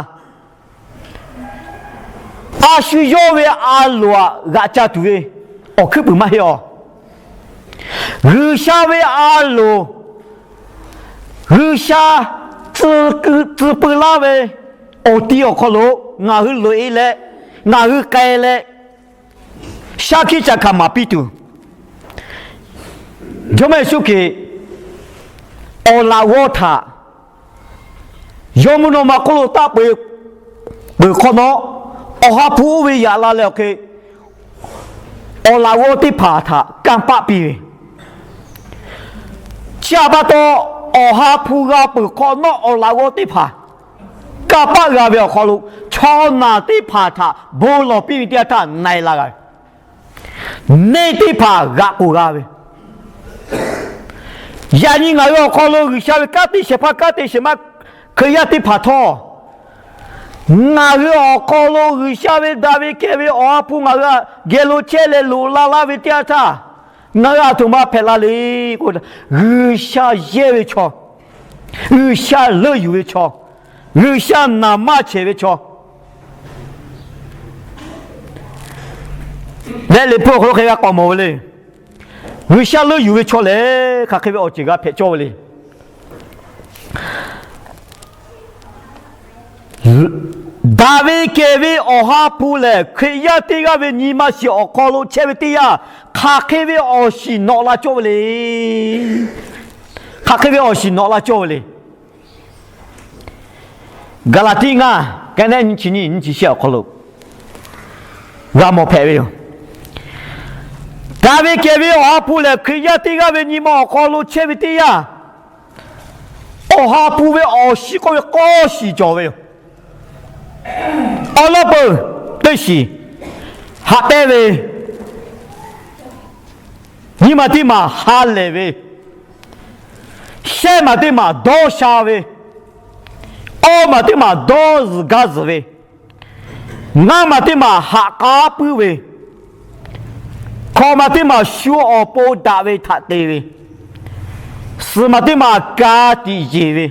a shu yawˇ ve a loˍ htaꞈ g'aꞈ ca tuˬ ve awˬ hkuiˉ puiˍ maˇ heˆ awˬ. G'uiˬsha ve a loˍ, G'uiˬsha tcuh peu laˇ ve awˬ ti awˬ hk'aw lo ngaˬ hui loꞈ e leh, ngaˬ hui k'ai leh, shaˉ hkiˆ ca hkanˍ maˍ piˇ tuˬ, Jawˇmawˇ Yeˍsuˆ Hkriꞈ awˬ laꞈ g'awˇ htaꞈ yawˇ mvuhˇ naw ma hk'oˆ lo taˆ peuˬ peuˬ hk'awꞈ nawˉ, Awˬ ha hpu oˇ ve yaꞈ la leh awˬ hk'e, awˬ laꞈ g'awˇ teˇ hpaˍ htaꞈ kanˇ paˆ piˇ ve, chi pa taw, Awˬ ha hpu g'a peuˬ hk'awꞈ nawˉ awˬ laꞈ g'awˇ teˇ hpaˍ kanˇ paˆ g'a ve awˬ hk'aw lo, chaw naˬ teˇ hpaˍ htaꞈ bon lawˬ piˇ ve teˇ yanˇ htaˇ na e la g'a ve, neˇ teˇ hpaˍ g'aꞈ k'oˬ g'a ve, yaꞈ nyi ngaˬ hui awˬ hk'aw lo G'uiˬsha ve kanˉ te shehˍ hpaˇ, kanˉ te shehˍ ma Hkriꞈ yaˇ teˇ hpaˍ htawˇ, ngaˬ hui awˬ hk'aw lo G'uiˬsha ve daꞈ ve kehˬ ve Awˬ ha hpu ngaˬ hui htaꞈ geh lo chehˇ leh loꞈ la laˇ ve teˇ yanˇ htaˇ, ngaˬ hui a htoꞈ ma hpehꞈ la le k'o, G'uiˬsha yehˇ ve chaw, G'uiˬsha leuˆ yuˬ ve chaw, G'uiˬsha naˍ maˇ chehˍ ve chaw leh, Liꞈ hpu awˬ hk'aw lo hk'e g'a k'awꞈ mawˬ ve le. G'uiˬsha leuˆ yuˬ ve chaw lehˬ, hk'aˬ hk'e ve awˬ ceuˬ g'a hpehꞈ cawˇ ve le. Daꞈ ve kehˬ ve Awˬ ha hpu lehˬ, Hkriꞈ yaˇ teˇ g'aˇ ve nyi ma shiˍ awˬ hk'aw lo chehˇ ve teˇ yanˇ, hk'aˬ hk'e ve awˬ shiˍ nawꞈ la cawˇ ve le. Hk'aˬ hk'e ve awˬ shiˍ nawꞈ la cawˇ ve le. Gaˍlaˍtiˆ ngaˇ, ka neˉ nyiˇ chi nyiˇ, nyiˇ chi shehˆ awˬ hk'aw lo g'a mawˬ hpehꞈ ve yoˬ. Daꞈ ve kehˬ ve Awˬ ha hpu lehˬ, Hkriꞈ yaˇ teˇ g'aˇ ve nyi ma awˬ hk'aw lo chehˇ ve teˇ yanˇ, Awˬ ha hpu ve awˬ shiˍ k'oˆ ve k'awˇ shiˍ cawˬ ve yoˬ. Awˬ lawn peuˬ teˇ shiˍ haꞈ pehnˇ ve, nyi ma teˇ maˬ ha lehˬ ve, shehˆ maˬ teˇ maˬ dawˇ sha ve, awˇ maˬ teˇ maˬ dawˇ zuhˬ gaˇ zuhˬ ve, ngaˇ maˬ teˇ maˬ haꞈ k'aˉ puiˉ ve, hkawꞈ maˬ teˇ maˬ shu awˬ pon daꞈ ve htaꞈ te ve, suhˍ maˬ teˇ maˬ ka tiꞈ yeˬ ve,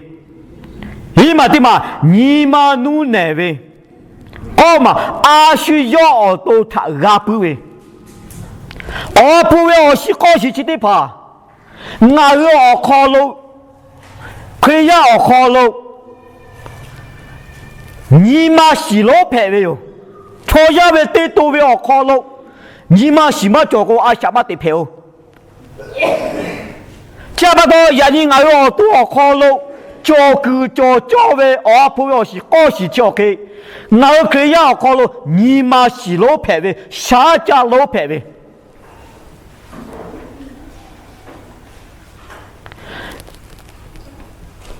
hiˉ maˬ teˇ maˬ nyi ma nuˇ nehˬ ve, k'awˇ maˬ a shu yawˇ awˬ to htaꞈ g'a puiˉ ve, Awˬ ha hpu ve awˬ shiˍ k'awˇ shiˍ chi teˇ hpaˍ ngaˬ hui awˬ hk'aw lo, Hkriꞈ yaˇ awˬ hk'aw lo nyi ma shiˍ lonˉ hpehꞈ ve yoˬ. Chaw yaˇ ve teˇ to ve awˬ hk'aw lo nyi ma shiˍ maˇ cawˬ k'o, a shaꞈ maˇ teꞈ hpehꞈ-oˬ. Chi pa taw, yaꞈ nyi ngaˬ hui awˬ to awˬ hk'aw lo cawˬ kuiˬ cawˬ cawˇ ve Awˬ ha hpu ve awˬ shiˍ k'awˇ shiˍ chi awˬ hk'e, ngaˬ hui Hkriꞈ yaˇ awˬ hk'aw lo nyi ma shiˍ lonˉ hpehꞈ ve, shaˉ caˆ lonˉ hpehꞈ ve,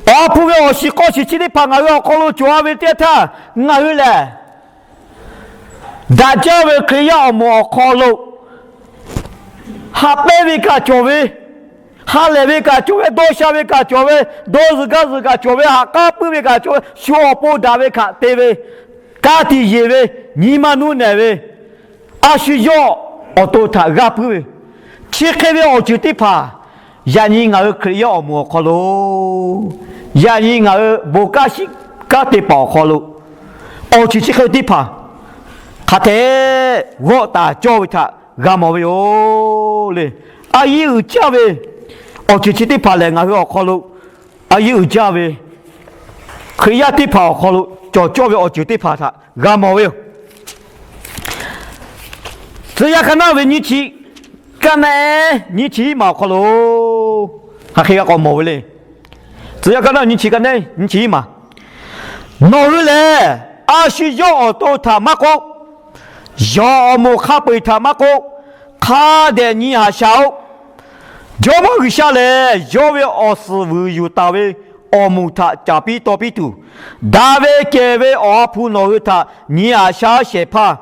Awˬ ha hpu ve awˬ shiˍ k'awˇ shiˍ chi teˇ hpaˍ ngaˬ hui awˬ hk'aw lo cawˬ-a ve teˇ yanˇ htaˇ, ngaˬ hui lehˬ daꞈ jaˇ ve Hkriꞈ yaˇ awˬ moˍ awˬ hk'aw lo haꞈ pehnˇ ve kaꞈ cawˬ ve, ha lehˬ ve kaꞈ cawˬ ve, dawˇ sha ve kaꞈ cawˬ ve, dawˇ zuhˬ gaˇ zuhˬ kaꞈ cawˬ ve, haꞈ k'aˉ puiˉ ve kaꞈ cawˬ ve, shu awˬ pon daꞈ ve htaꞈ te ve, ka tiꞈ yeˬ ve, nyi ma nuˇ nehˬ ve, a shu yawˇ awˬ to htaꞈ g'a puiˉ ve, chi hk'e ve awˬ ceuˬ teˇ hpaˍ yaꞈ nyi ngaˬ hui Hkriꞈ yaˇ awˬ moˍ awˬ hk'aw lo, yaꞈ nyi ngaˬ hui bon kanˉ shiˍ kanˉ te paˍ awˬ hk'aw lo, awˬ ceuˬ chi hk'e teˇ hpaˍ hk'aˬ hk'e g'awˆ taˍ cawˇ ve htaꞈ g'a mawˬ ve yoˬ le. A yiˇ uiˍ jaˇ ve awˬ ceuˬ chi teˇ hpaˍ lehˬ, ngaˬ hui awˬ hk'aw lo a yiˇ uiˍ jaˇ ve Hkriꞈ yaˇ teˇ hpaˍ awˬ hk'aw lo cawˬ cawˇ ve awˬ ceuˬ teˇ hpaˍ htaꞈ g'a mawˬ ve yoˬ. Tcuh yaˇ ka naˆ ve nyiˇ chi, ka naˆ nyiˇ chi maˬ awˬ hk'aw lo hk'aˬ hk'e g'a k'awꞈ mawˬ ve le. Tcuh yaˇ ka naˆ nyiˇ chi, ka naˆ nyiˇ chi maˬ, nawˬ hui lehˬ a shu yawˇ awˬ to htaꞈ maˇ k'oˆ, yawˬ awˬ moˍ hk'a peu-eˬ htaꞈ maˇ k'oˆ, hk'a dehꞈ nyi haꞈ sha-oˆ. Jawˇmawˇ G'uiˬsha lehˬ, yawˇ ve awˬ suhˍ vuiˬ yuˬ taˍ ve awˬ moˍ htaꞈ caˍ piˇ taw piˇ tuˬ, daꞈ ve kehˬ ve Awˬ ha hpu nawˬ hui htaꞈ nyi haꞈ sha shehˍ hpaˇ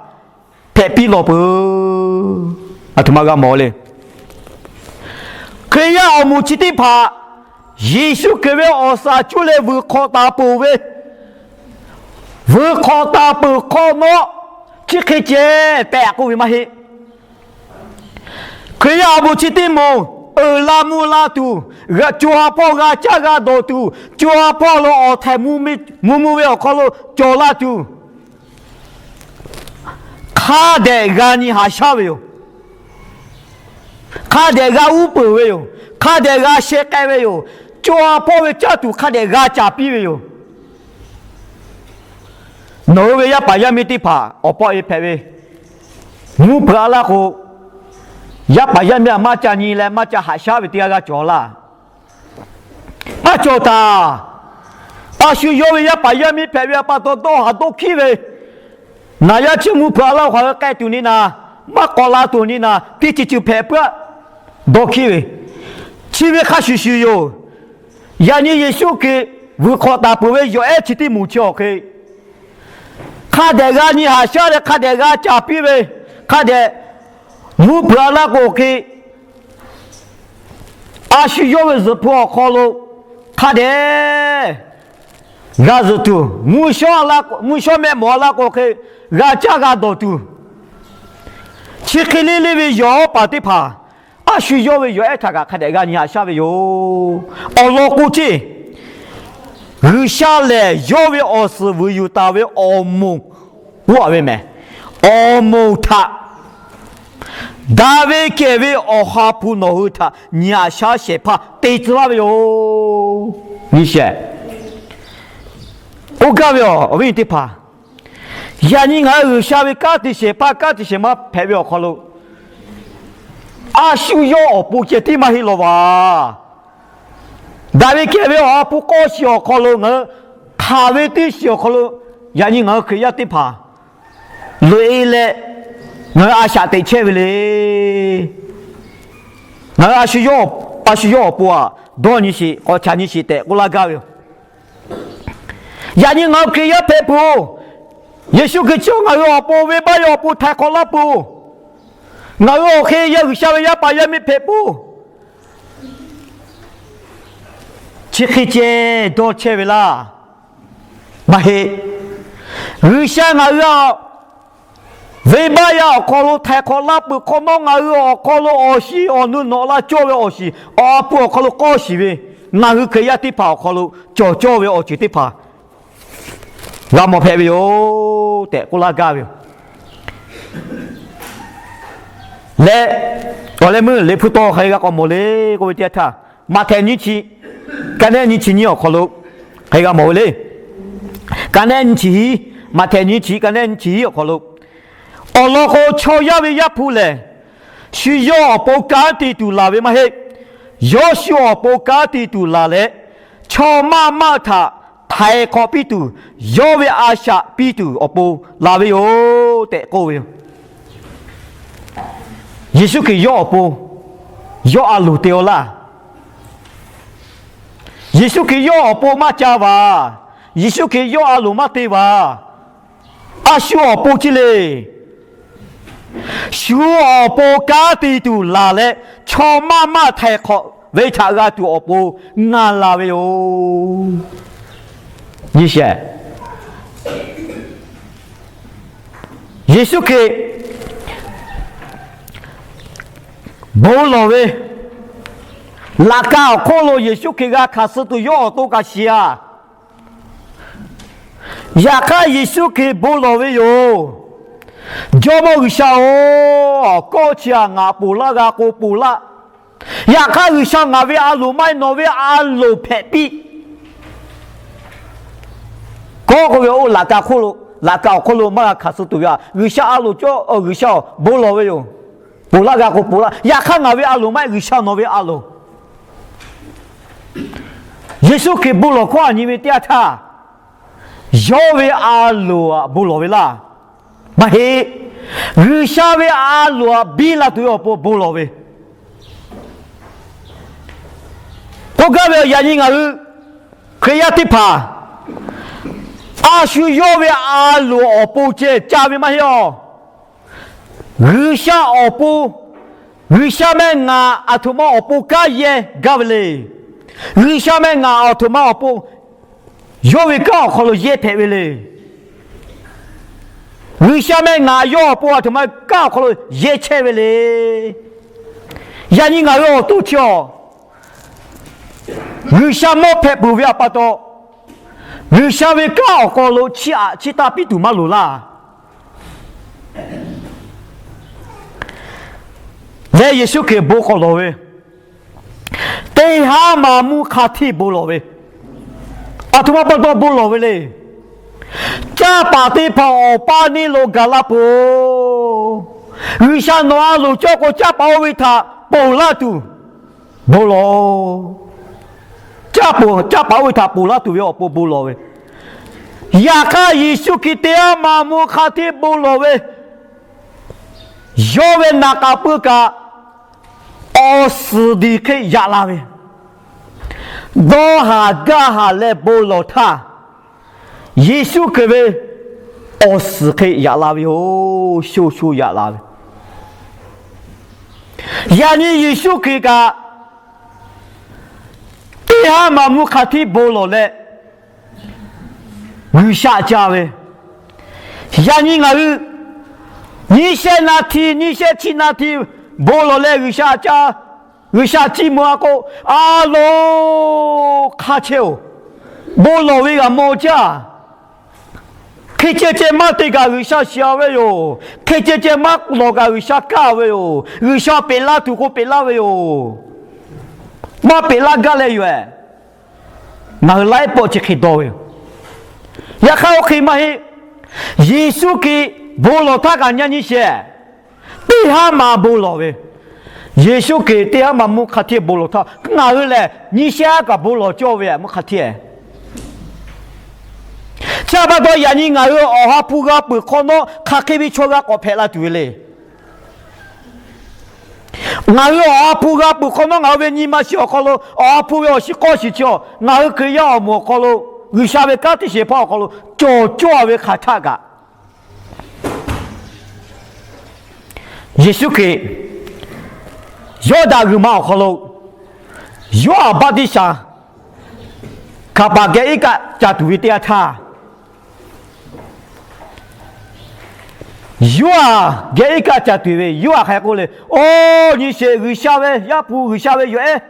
hpehꞈ piˇ lawˬ peuˬ. Aˬ htoꞈ ma g'a mawˬ le. Hkriꞈ yaˇ awˬ moˍ chi teˇ hpaˍ Yeˍsuˆ Hkriꞈ ve awˬ suhˍ cuˇ leh vuiˬ hk'awꞈ taˍ peuˬ ve, vuiˬ hk'awꞈ taˍ peuˬ hk'awꞈ nawˉ, chi hk'e ceh tehꞈ k'oˆ ve maˇ heˆ. Hkriꞈ yaˇ awˬ moˍ chi teˇ moˍ uiˍ la mvuh la tuˬ, co ha hpawˇ g'a caˇ g'a dawˬ tuˬ, co ha hpawˇ lo awˬ htaiˍ mvuh mvuh ve awˬ hk'aw lo cawˬ la tuˬ, hk'a dehꞈ g'a nyi haꞈ shaˉ ve yoˬ. Hk'a dehꞈ g'a uˉ peunˍ ve yoˬ. Hk'a dehꞈ g'a sheh k'ai ve yoˬ. Co ha hpawˇ ve caˇ tuˬ hk'a dehꞈ g'a caˍ piˇ ve yoˬ. Nawˬ hui ve yaˇ paˍ yaˇ miˇ teˇ hpaˍ awˬ pawˆ e hpehꞈ ve, mvuhˇ hpeuꞈ a laˇ k'o, yaˇ paˍ yaˇ miˇ a maˇ ca nyi leh maˇ ca haꞈ shaˉ ve teˇ g'aˇ g'aˇ cawˬ laˇ. Maˇ cawˬ taˍ. A shu yawˇ ve yaˇ paˍ yaˇ miˇ hpehꞈ ve pa taw, dawˇ haˍ dawˇ hkiˉ ve, naˍ yaˇ chi mvuhˇ hpeuꞈ a laˇ hk'aˬ hui k'ai tuˬ ni naˍ, maˇ k'awꞈ la tuˬ ni naˍ, teˇ ceuˬ ceuˬ hpehꞈ puiˉ dawˇ hkiˉ ve, chi ve hk'a shuˍ shuˍ yoˬ. Yaꞈ nyi Yeˍsuˆ Hkriꞈ vuiˬ hk'awꞈ taˍ peuˬ ve yawˬ ehˉ chi teˇ moˍ chi awˬ hk'e, hk'a dehꞈ g'a nyi haꞈ shaˉ leh hk'a dehꞈ g'a caˍ piˇ ve, hk'a dehꞈ mvuhˇ hpeuꞈ a laˇ k'o hk'e, a shu yawˇ ve zuhꞈ hpu awˬ hk'aw lo hk'a dehꞈ g'a zuhꞈ tuˬ, mvuhˇ shawˉ mehˆ mawˬ a laˇ k'o hk'e, g'a caˇ g'a dawˬ tuˬ, chi hk'e le le ve yawˬ paˍ teˇ hpaˍ a shu yawˇ ve yawˬ ehˉ htaꞈ kaꞈ hk'a dehꞈ g'a nyi haꞈ shaˉ ve yoˬ. Awˬ lawn k'o ceˇ, G'uiˬsha lehˬ yawˇ ve awˬ suhˍ vuiˬ yuˬ taˍ ve awˬ moˍ k'oˆ a ve mehˬ. Awˬ moˍ htaꞈ daꞈ ve kehˬ ve Awˬ ha hpu nawˬ hui htaꞈ nyi haꞈ shaˉ shehˍ hpaˇ te tcuh laˇ ve yoˬ. Nyi sheˍ. Oˇ gaˇ ve awˬ viˉ nyi teˇ hpaˍ, Yaꞈ nyi ngaˬ hui G'uiˬsha ve kanˉ te shehˍ hpaˇ, kanˉ te shehˍ ma hpehꞈ ve awˬ hk'aw lo, a shu yawˇ awˬ pon ceh tiˉ maˇ heˆ law vaˬ. Daꞈ ve kehˬ ve awˬ ha hpu k'awˇ shiˍ awˬ hk'aw lo ngaˬ hui hk'aˬ ve teˇ shiˍ awˬ hk'aw lo, yaꞈ nyi ngaˬ hui Hkriꞈ yaˇ teˇ hpaˍ loꞈ-e leh, ngaˬ hui a shaꞈ teꞈ chehˇ ve le. Ngaˬ hui a shu yawˇ, a shu yawˇ awˬ pon aꞈ dawˇ nyi sheˍ, k'awꞈ chaꞈ nyi sheˍ tehꞈ k'oˆ laˇ gaˇ ve yoˬ. Yaꞈ nyi ngaˬ hui Hkriꞈ yaˇ hpehꞈ peuˬ-oˬ, Yeˍsuˆ Hkriꞈ chi ngaˬ hui awˬ pon, venˇbaˆ yaˇ awˬ pon htaiˍ hk'awꞈ laˇ peuˬ-oˬ. Ngaˬ hui awˬ hk'e yaˇ G'uiˬsha ve yaˇ paˍ yaˇ miˇ hpehꞈ peuˬ-oˬ. Chi hk'e ceh dawˇ chehˇ ve laˇ. Maˇ heˆ. G'uiˬsha ngaˬ hui a, venˇbaˆ yaˇ awˬ hk'aw lo htaiˍ hk'awꞈ laˇ peuˬ hk'awꞈ nawˉ, ngaˬ hui awˬ hk'aw lo awˬ shiˍ awˬ nu nawꞈ la cawˇ ve awˬ shiˍ awˬ ha hpu awˬ hk'aw lo k'awˇ shiˍ ve, ngaˬ hui Hkriꞈ yaˇ teˇ hpaˍ awˬ hk'aw lo cawˬ cawˇ ve awˬ ceuˬ teˇ hpaˍ g'a mawˬ hpehꞈ ve yoˬ tehꞈ k'oˆ laˇ gaˇ ve yoˬ. Leh, awˬ leh meuˇ Liꞈ hpu taw hk'aˬ hk'e g'a k'awꞈ mawˬ le k'oˆ ve teˇ yanˇ htaˇ, Maꞈhtehˍ nyiˇ chi, ka nehˉ nyiˇ chi nyiˇ awˬ hk'aw lo hk'aˬ hk'e g'a mawˬ ve le. Ka nehˉ nyiˇ chi hiˉ, Maꞈhtehˍ nyiˇ chi, ka nehˉ nyiˇ chi hiˉ awˬ hk'aw lo, awˬ lawn k'o, chaw yaˇ ve Yaˇ hpu lehˬ, shu yawˇ awˬ pon kanˉ te tuˬ laˬ ve maˇ heˆ. Yawˇ shu awˬ pon kanˉ te tuˬ laˬ leh, chaw maˇ maˇ htaꞈ htaiˍ hk'awꞈ piˇ tuˬ, yawˇ ve a shaꞈ piˇ tuˬ awˬ pon laˬ ve yoˬ tehꞈ k'oˆ ve yoˬ. Yeˍsuˆ Hkriꞈ yawˇ awˬ pon, yawˇ a loˍ te-aw laˇ. Yeˍsuˆ Hkriꞈ yawˇ awˬ pon maˇ ca vaˬ. Yeˍsuˆ Hkriꞈ yawˇ a loˍ maˇ te vaˬ. A shu awˬ pon chi le. Shu awˬ pon kanˉ te tuˬ laˬ leh, chaw maˇ maˇ htaiˍ hk'awꞈ ve htaꞈ g'a tuˬ awˬ pon ngaˬ laˬ ve yoˬ. Nyi sheˍ. Yeˍsuˆ Hkriꞈ bon lawˬ ve, laꞈ ka awˬ hk'oˆ lo Yeˍsuˆ Hkriꞈ g'a hkanˍ suh tuˬ yawˇ awˬ to kaꞈ shiˍ-a. Yaꞈ hk'aˇ, Yeˍsuˆ Hkriꞈ bon lawˬ ve yoˬ. Jawˇmawˇ G'uiˬsha-oˬ, kawˆ chi-a ngaˬ ponˬ laˇ g'a k'o ponˬ laˇ. Yaꞈ hk'aˇ, G'uiˬsha ngaˬ ve a loˍ maˇ heˆ, nawˬ ve a loˍ hpehꞈ piˇ. Kawˆ k'oˆ ve, oˇ laꞈ ka hk'oˆ lo, laꞈ ka awˬ hk'oˆ lo maˇ g'a hkanˍ suh tuˬ ve-a. G'uiˬsha a loˍ cawˇ, G'uiˬsha-oˬ, bon lawˬ ve yoˬ. Ponˬ laˇ g'a k'o ponˬ laˇ. Yaꞈ hk'aˇ, ngaˬ ve a loˍ maˇ heˆ, G'uiˬsha nawˬ ve a loˍ. Yeˍsuˆ Hkriꞈ bon lawˬ hkawˇ aꞈ nyi ve teˇ yanˇ htaˇ, yawˇ ve a loˍ aꞈ bon lawˬ ve laˇ. Maˇ heˆ. G'uiˬsha ve a loˍ aꞈ biˇ la tuˬ ve awˬ pon bon lawˬ ve. K'oˆ gaˇ ve, yaꞈ nyi ngaˬ hui Hkriꞈ yaˇ teˇ hpaˍ a shu yawˇ ve a loˍ awˬ pon ceh ca ve maˇ heˆ-aˬ. G'uiˬsha awˬ pon, G'uiˬsha meh ngaˬ aˬ htoꞈ ma awˬ pon kanˉ yehˇ gaˇ ve le. G'uiˬsha meh ngaˬ aˬ htoꞈ ma awˬ pon yawˇ ve kanˉ awˬ hk'aw lo yehˇ hpehꞈ ve le. G'uiˬsha meh ngaˬ yawˇ awˬ pon aˬ htoꞈ ma kanˉ awˬ hk'aw lo yehˇ chehˇ ve le. Yaꞈ nyi ngaˬ hui awˬ to chi-awˬ, G'uiˬsha mawˇ hpehꞈ peuˬ ve aꞈ pa taw, G'uiˬsha ve kanˉ awˬ hk'aw lo chiˇ aꞈ chiˇ taˇ piˇ tuˬ maˇ loˍ laˇ. Leh Yeˍsuˆ Hkriꞈ bon k'awꞈ lawˬ ve, teˇ haˉ maˍ mvuhˇ hk'a hteˇ bon lawˬ ve, aˬ htoꞈ ma pa taw bon lawˬ ve le. Caˇ paˍ teˇ hpaˍ awˬ paˇ neˇ lo gaˬ la peuˬ. G'uiˬsha nawˬ a loˍ cawˇ k'o, caˇ paˍ oˇ ve htaꞈ ponˬ laˇ tuˬ bon lawˬ. Caˇ paˍ, caˇ paˍ oˇ ve htaꞈ ponˬ laˇ tuˬ ve awˬ pon bon lawˬ ve. Yaꞈ hk'aˇ, Yeˍsuˆ Hkriꞈ teˇ haˉ maˍ mvuhˇ hk'a hteˇ bon lawˬ ve, yawˇ ve naˍ k'aˍ pui kaꞈ awˬ suhˍ diˬ hk'e yaꞈ la ve, dawˇ haˍ gaˇ haˍ leh bon lawˬ htaˇ, Yeˍsuˆ Hkriꞈ ve awˬ suhˍ hk'e yaꞈ la ve yoˬ. Sho sho yaꞈ la ve. Yaꞈ nyi Yeˍsuˆ Hkriꞈ kaꞈ teˇ haˉ maˍ mvuhˇ hk'a hteˇ bon lawˬ leh G'uiˬsha ca ve. Yaꞈ nyi ngaˬ hui nyiˇ shehˆ naˍ htiˍ, nyiˇ shehˆ chi naˍ htiˍ bon lawˬ leh G'uiˬsha ca, G'uiˬsha ciˇ mvuh-a k'o, a loˍ hk'a chehˇ-oˬ, bon lawˬ ve g'a mawˬ jaˇ. Hk'e ceh ceh maˇ te kaꞈ G'uiˬsha shiˍ-a ve yoˬ. Hk'e ceh ceh maˇ lawˬ kaꞈ G'uiˬsha kaˇ ve yoˬ. G'uiˬsha peꞈ laˇ tuˬ k'o peꞈ laˇ ve yoˬ. Maˇ peꞈ laˇ gaˇ leh yoˬ-eh. Ngaˬ hui laiˉ pawˆ chi hk'e dawˇ ve yoˬ. Yaꞈ hk'aˇ, oˇ hk'e maˇ heˆ. Yeˍsuˆ Hkriꞈ bon lawˬ htaˇ kaꞈ nyi nyi shehˍ, teˇ haˉ ma bon lawˬ ve. Yeˍsuˆ Hkriꞈ teˇ haˉ ma mvuhˇ hk'a hteˇ bon lawˬ htaˇ, ngaˬ hui lehˬ nyi shehˆ kaꞈ bon lawˬ cawˇ ve mvuhˇ hk'a hteˇ. Chi pa taw yaꞈ nyi ngaˬ hui Awˬ ha hpu g'a peuˬ hk'awꞈ nawˉ, hk'aˬ hk'e ve chaw g'a k'awꞈ hpehꞈ la tuˬ ve le. Ngaˬ hui Awˬ ha hpu g'a peuˬ hk'awꞈ nawˉ, ngaˬ hui ve nyi ma shiˍ awˬ hk'aw lo Awˬ ha hpu ve awˬ shiˍ k'awˇ shiˍ chi awˬ, ngaˬ hui Hkriꞈ yaˇ awˬ moˍ awˬ hk'aw lo, G'uiˬsha ve kanˉ teˇ shehˍ hpaˇ awˬ hk'aw lo cawˬ cawˇ ve hk'aˬ htaˆ kaꞈ, Yeˍsuˆ Hkriꞈ Yawˇdanˍ g'uiˬ ma awˬ hk'aw lo Yoˇhanˬ baˆtiˆsaˬ hkaˍ paˍ geh iˉ kaˆ ca tuˬ ve teˇ yanˇ htaˇ, Yoˇhanˬ geh iˉ kaˆ ca tuˬ ve, Yoˇhanˬ hk'aˬ hk'e k'oˆ le, Oˬ, nyi sheˍ, G'uiˬsha ve Yaˇ hpu, G'uiˬsha ve yawˬ ehˉ,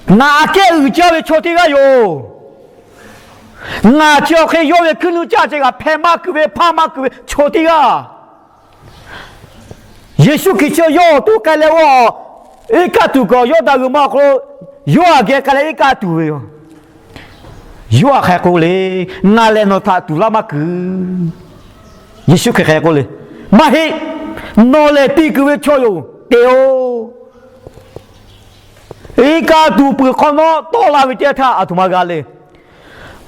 ngaˬ aꞈ kehˉ uiˍ jaˇ ve chaw teˇ g'aˇ yoˬ. Ngaˬ chi awˬ hk'e yawˇ ve hkuiˉ nuˆ caˇ ceh kaꞈ hpeh maˇ kuiˬ ve, hpaˇ maˇ kuiˬ ve chaw teˇ g'aˇ. Yeˍsuˆ Hkriꞈ chi yawˇ awˬ to k'ai leh, oˬ, iˉ kaˆ tuˬ kaꞈ Yawˇdanˍ g'uiˬ ma awˬ hk'aw lo Yoˇhanˬ geh k'ai leh iˉ kaˆ tuˬ ve yoˬ. Yoˇhanˬ hk'aˬ hk'e k'oˆ le, Ngaˬ lehˬ nawˬ htaꞈ tuˬ laˇ maˇ kuiˬ. Yeˍsuˆ Hkriꞈ hk'aˬ hk'e k'oˆ le, Maˇ heˆ. Nawˬ lehˬ te kuiˬ ve chaw yoˬ, te-oˬ. Iˉ kaˆ tuˬ peuˬ hk'awꞈ nawˉ tawˆ la ve teˇ yanˇ htaˇ aˬ htoꞈ ma g'a le.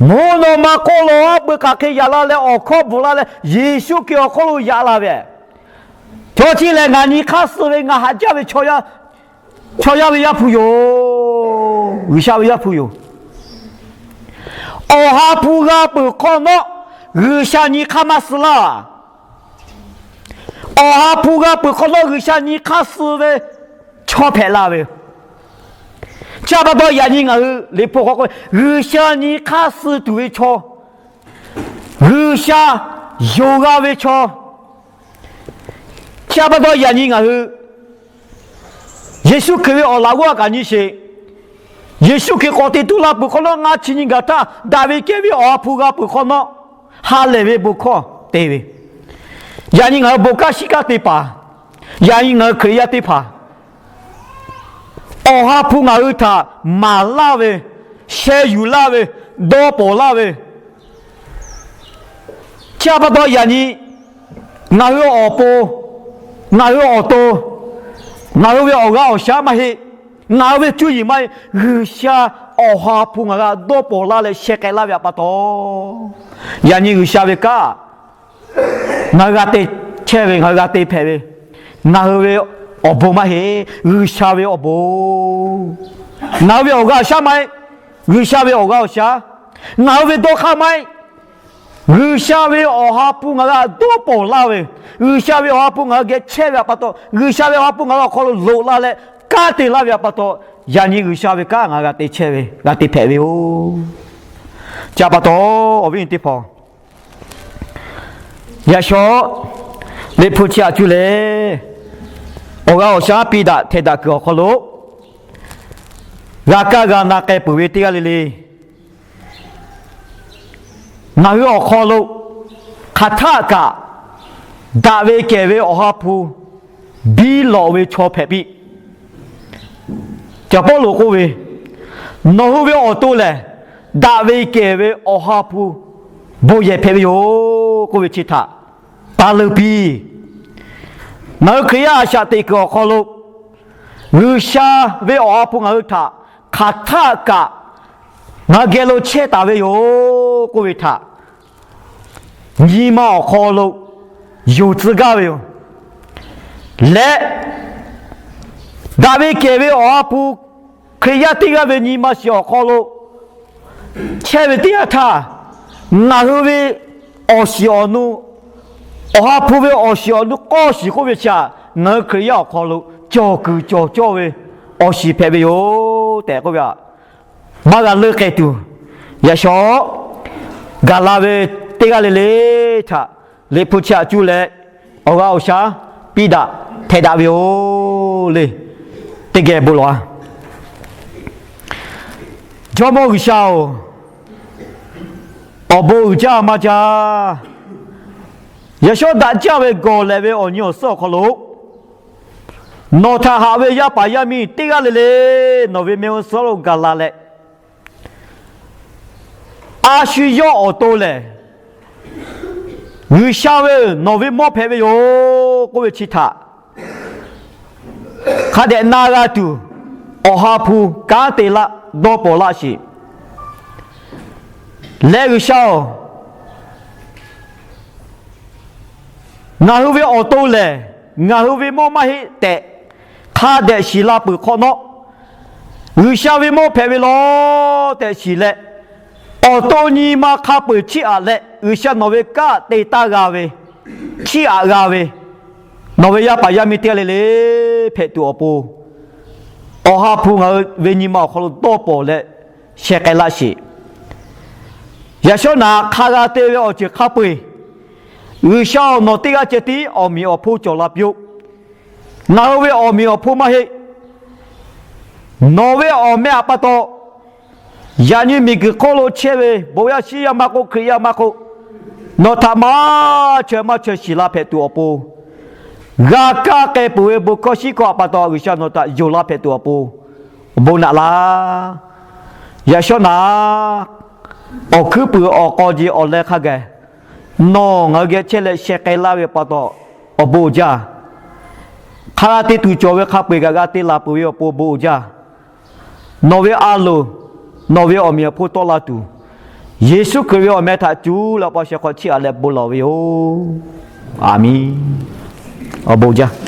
Mvuhˇ naw ma hk'oˆ lo awˬ peu hk'aˬ hk'e yaꞈ la leh, awˬ hkawˇ bvuhꞈ la leh, Yeˍsuˆ Hkriꞈ awˬ hk'aw lo yaꞈ la ve, Chaw chi lehˬ ngaˬ nyi hk'aˇ suh ve ngaˬ haꞈ jaˇ ve chaw yaˇ ve Yaˇ hpu yoˬ. G'uiˬsha ve Yaˇ hpu yoˬ. Awˬ ha hpu g'a peuˬ hk'awꞈ nawˉ, G'uiˬsha nyi hk'aˇ maˇ suh laˇ. Awˬ ha hpu g'a peuˬ hk'awꞈ nawˉ, G'uiˬsha nyi hk'aˇ suh ve chaw hpehꞈ la ve yoˬ. Chi pa taw yaꞈ nyi ngaˬ hui Liꞈ hpu hk'aw k'oˆ, G'uiˬsha nyi hk'aˇ suh tuˬ ve chaw, G'uiˬsha yonˍ g'a ve chaw. Chi pa taw yaꞈ nyi ngaˬ hui Yeˍsuˆ Hkriꞈ ve awˬ laꞈ g'awˇ kaꞈ nyi sheˍ. Yeˍsuˆ Hkriꞈ k'awꞈ te tuˬ la peuˬ hk'awꞈ nawˉ, ngaˇ chi nyi gaˬ htaˇ daꞈ ve kehˬ ve Awˬ ha hpu g'a peuˬ hk'awꞈ nawˉ, ha lehˬ ve bon hkawˇ te ve. Yaꞈ nyi ngaˬ hui bon kanˉ shiˉ kanˉ te paˍ, yaꞈ nyi ngaˬ hui Hkriꞈ yaˇ teˇ hpaˍ Awˬ ha hpu ngaˬ hui htaꞈ maˍ laˇ ve, sheh yuˬ laˇ ve, dawˇ pawnˍ laˇ ve, chi pa taw yaꞈ nyi ngaˬ hui awˬ pon, ngaˬ hui awˬ to, ngaˬ hui ve awˬ g'aˇ awˬ shaˉ maˇ heˆ. Ngaˬ hui ve cuˇ yiˍ maˇ heˆ. G'uiˬsha Awˬ ha hpu ngaˬ g'a dawˇ pawnˍ laˇ leh sheh k'ai laˇ ve pa taw, yaꞈ nyi G'uiˬsha ve kanˉ ngaˬ hui g'a te chehˇ ve, ngaˬ hui g'a te hpehꞈ ve, ngaˬ hui ve awˬ bon maˇ heˆ. G'uiˬsha ve awˬ bon. Ngaˬ hui ve awˬ g'aˇ awˬ shaˉ maˇ heˆ. G'uiˬsha ve awˬ g'aˇ awˬ shaˉ. Ngaˬ hui ve dawˇ hk'aˇ maˇ heˆ. G'uiˬsha ve Awˬ ha hpu ngaˬ g'a dawˇ pawnˍ laˇ ve, G'uiˬsha ve Awˬ ha hpu ngaˬ hui geh chehˇ ve pa taw, G'uiˬsha ve Awˬ ha hpu ngaˬ hui awˬ hk'aw lo loꞈ la leh kanˉ te laˇ ve pa taw, yaꞈ nyi G'uiˬsha ve kanˉ ngaˬ hui g'a te chehˇ ve, g'a te hpehꞈ ve yoˬ. Chi pa taw, awˬ viˉ nyi teˇ hpaˍ, yaꞈ shawˉ Liꞈ hpu chi htaꞈ cuˇ leh, awˬ g'aˇ awˬ shaˉ piˇ daꞈ htehꞈ daꞈ kuiˬ awˬ hk'aw lo g'a kaˇ g'a na k'ai peuˬ ve teˇ g'aˇ le le, ngaˬ hui awˬ hk'aw lo hk'aˬ htaˆ kaꞈ daꞈ ve kehˬ ve Awˬ ha hpu biˇ lawꞈ ve chaw hpehꞈ piˇ. Caˬ Pawˇluꞈ k'oˆ ve, Nawˬ hui ve awˬ to lehˬ, daꞈ ve kehˬ ve Awˬ ha hpu bon yehˬ hpehꞈ ve yoˬ k'oˆ ve chi htaꞈ taˇ leunˇ piˇ. Ngaˬ hui Hkriꞈ yaˇ a shaꞈ teꞈ kuiˬ awˬ hk'aw lo G'uiˬsha ve Awˬ ha hpu ngaˬ hui htaꞈ hk'aˬ htaˆ kaꞈ ngaˬ hui geh lo chehˇ taˍ ve yoˬ k'oˆ ve htaꞈ nyi ma awˬ hk'aw lo yonˍ tcuh gaˇ ve yoˬ. Leh daꞈ ve kehˬ ve Awˬ ha hpu Hkriꞈ yaˇ teˇ g'aˇ ve nyi ma shiˍ awˬ hk'aw lo chehˇ ve teˇ yanˇ htaˇ, ngaˬ hui ve awˬ shiˍ awˬ nu, Awˬ ha hpu ve awˬ shiˍ awˬ nu k'awˇ shiˍ k'oˆ ve chi htaꞈ ngaˬ hui Hkriꞈ yaˇ awˬ hk'aw lo cawˬ kuiˬ cawˬ cawˇ ve awˬ shiˍ hpehꞈ ve yoˬ tehꞈ k'oˆ ve htaꞈ maˇ g'a leunˇ k'ai tuˬ, yaꞈ shawˉ gaˬ la ve teˇ g'aˇ le le htaꞈ Liꞈ hpu chi htaꞈ cuˇ leh awˬ g'aˇ awˬ shaˉ piˇ daꞈ htehꞈ daꞈ ve yoˬ le. Teˇ geh bon lawˬ-a. Jawˇmawˇ G'uiˬsha-oˬ, awˬ bon uiˍ jaˇ maˇ jaˇ. Yaꞈ shawˉ daꞈ jaˇ ve gawˬ lehˬ ve awˬ nyi awˬ suhˉ awˬ hk'aw lo nawˬ htaꞈ haꞈ ve yaˇ paˍ yaˇ miˇ teˇ g'aˇ le le nawˬ ve mehˆ g'uˇ suhˉ lo gaˬ la leh, a shu yawˇ awˬ to lehˬ G'uiˬsha ve nawˬ ve mawˇ hpehꞈ ve yoˬ k'oˆ ve chi htaꞈ hk'a dehꞈ na g'a tuˬ, Awˬ ha hpu kanˉ te laˆ dawˇ pawˍ laˆ sheˍ. Leh G'uiˬsha-oˬ, ngaˬ hui ve awˬ to lehˬ, ngaˬ hui ve mawˇ maˇ heˆ tehꞈ hk'a dehꞈ shiˍ la peuˬ hk'awꞈ nawˉ, G'uiˬsha ve mawˇ hpehꞈ ve law tehꞈ shiˍ leh, awˬ to nyi ma hk'a peu-eˬ chiˇ aꞈ leh, G'uiˬsha nawˬ ve kanˉ te taˇ g'a ve, chiˇ aꞈ g'a ve, nawˬ ve yaˇ paˍ yaˇ miˇ teˇ g'aˇ le le hpehꞈ tuˬ awˬ pon, Awˬ ha hpu ngaˬ hui ve nyi ma awˬ hk'aw lo dawˇ pawˍ leh sheh k'ai laˆ sheˍ. Yaꞈ shawˉ naꞈ hk'a g'a te ve awˬ ceuˬ hk'a peu-eˬ, G'uiˬsha-oˬ, nawˬ teˇ g'aˇ ceh tiˉ awˬ meꞈ awˬ hponˇ cawˬ la piˇ-oˆ. Ngaˬ hui ve awˬ meꞈ awˬ hponˇ maˇ heˆ. Nawˬ ve awˬ meh aꞈ pa taw, yaꞈ nyi miˬguiˬ hk'oˆ lo chehˇ ve bon yaˇ shiˉ yaˇ maˇ k'oˆ, Hkriꞈ yaˇ maˇ k'oˆ, nawˬ htaꞈ maˇ chaweh maˇ chaweh shiˍ la hpehꞈ tuˬ awˬ pon, g'a kaˇ k'ai peuˬ ve bon hkawˇ shiˉ hkawˇ aꞈ pa taw G'uiˬsha nawˬ htaꞈ yonˍ la hpehꞈ tuˬ awˬ pon, awˬ bon naꞈ laˇ. Yaꞈ shawˉ naꞈ awˬ hkuiˉ puiˍ awˬ k'aw ji awˬ leh hk'a gaˬ nawˬ ngaˬ hui geh chehˇ leh sheh k'ai laˇ ve pa taw awˬ bon uiˍ jaˇ. Hk'a g'a te tuˬ cawˬ ve hk'a peu-eˬ kaꞈ g'a te laˬ peuˬ ve awˬ pon bon uiˍ jaˇ. Nawˬ ve a loˍ, nawˬ ve awˬ meꞈ awˬ hponˇ tawˆ la tuˬ, Yeˍsuˆ Hkriꞈ ve awˬ meh htaꞈ cuˇ leh awˬ pa sheh hk'aw chiˇ aꞈ leh bon lawˬ ve yoˬ. Aˍmenˍ. Awˬ bon jaˇ.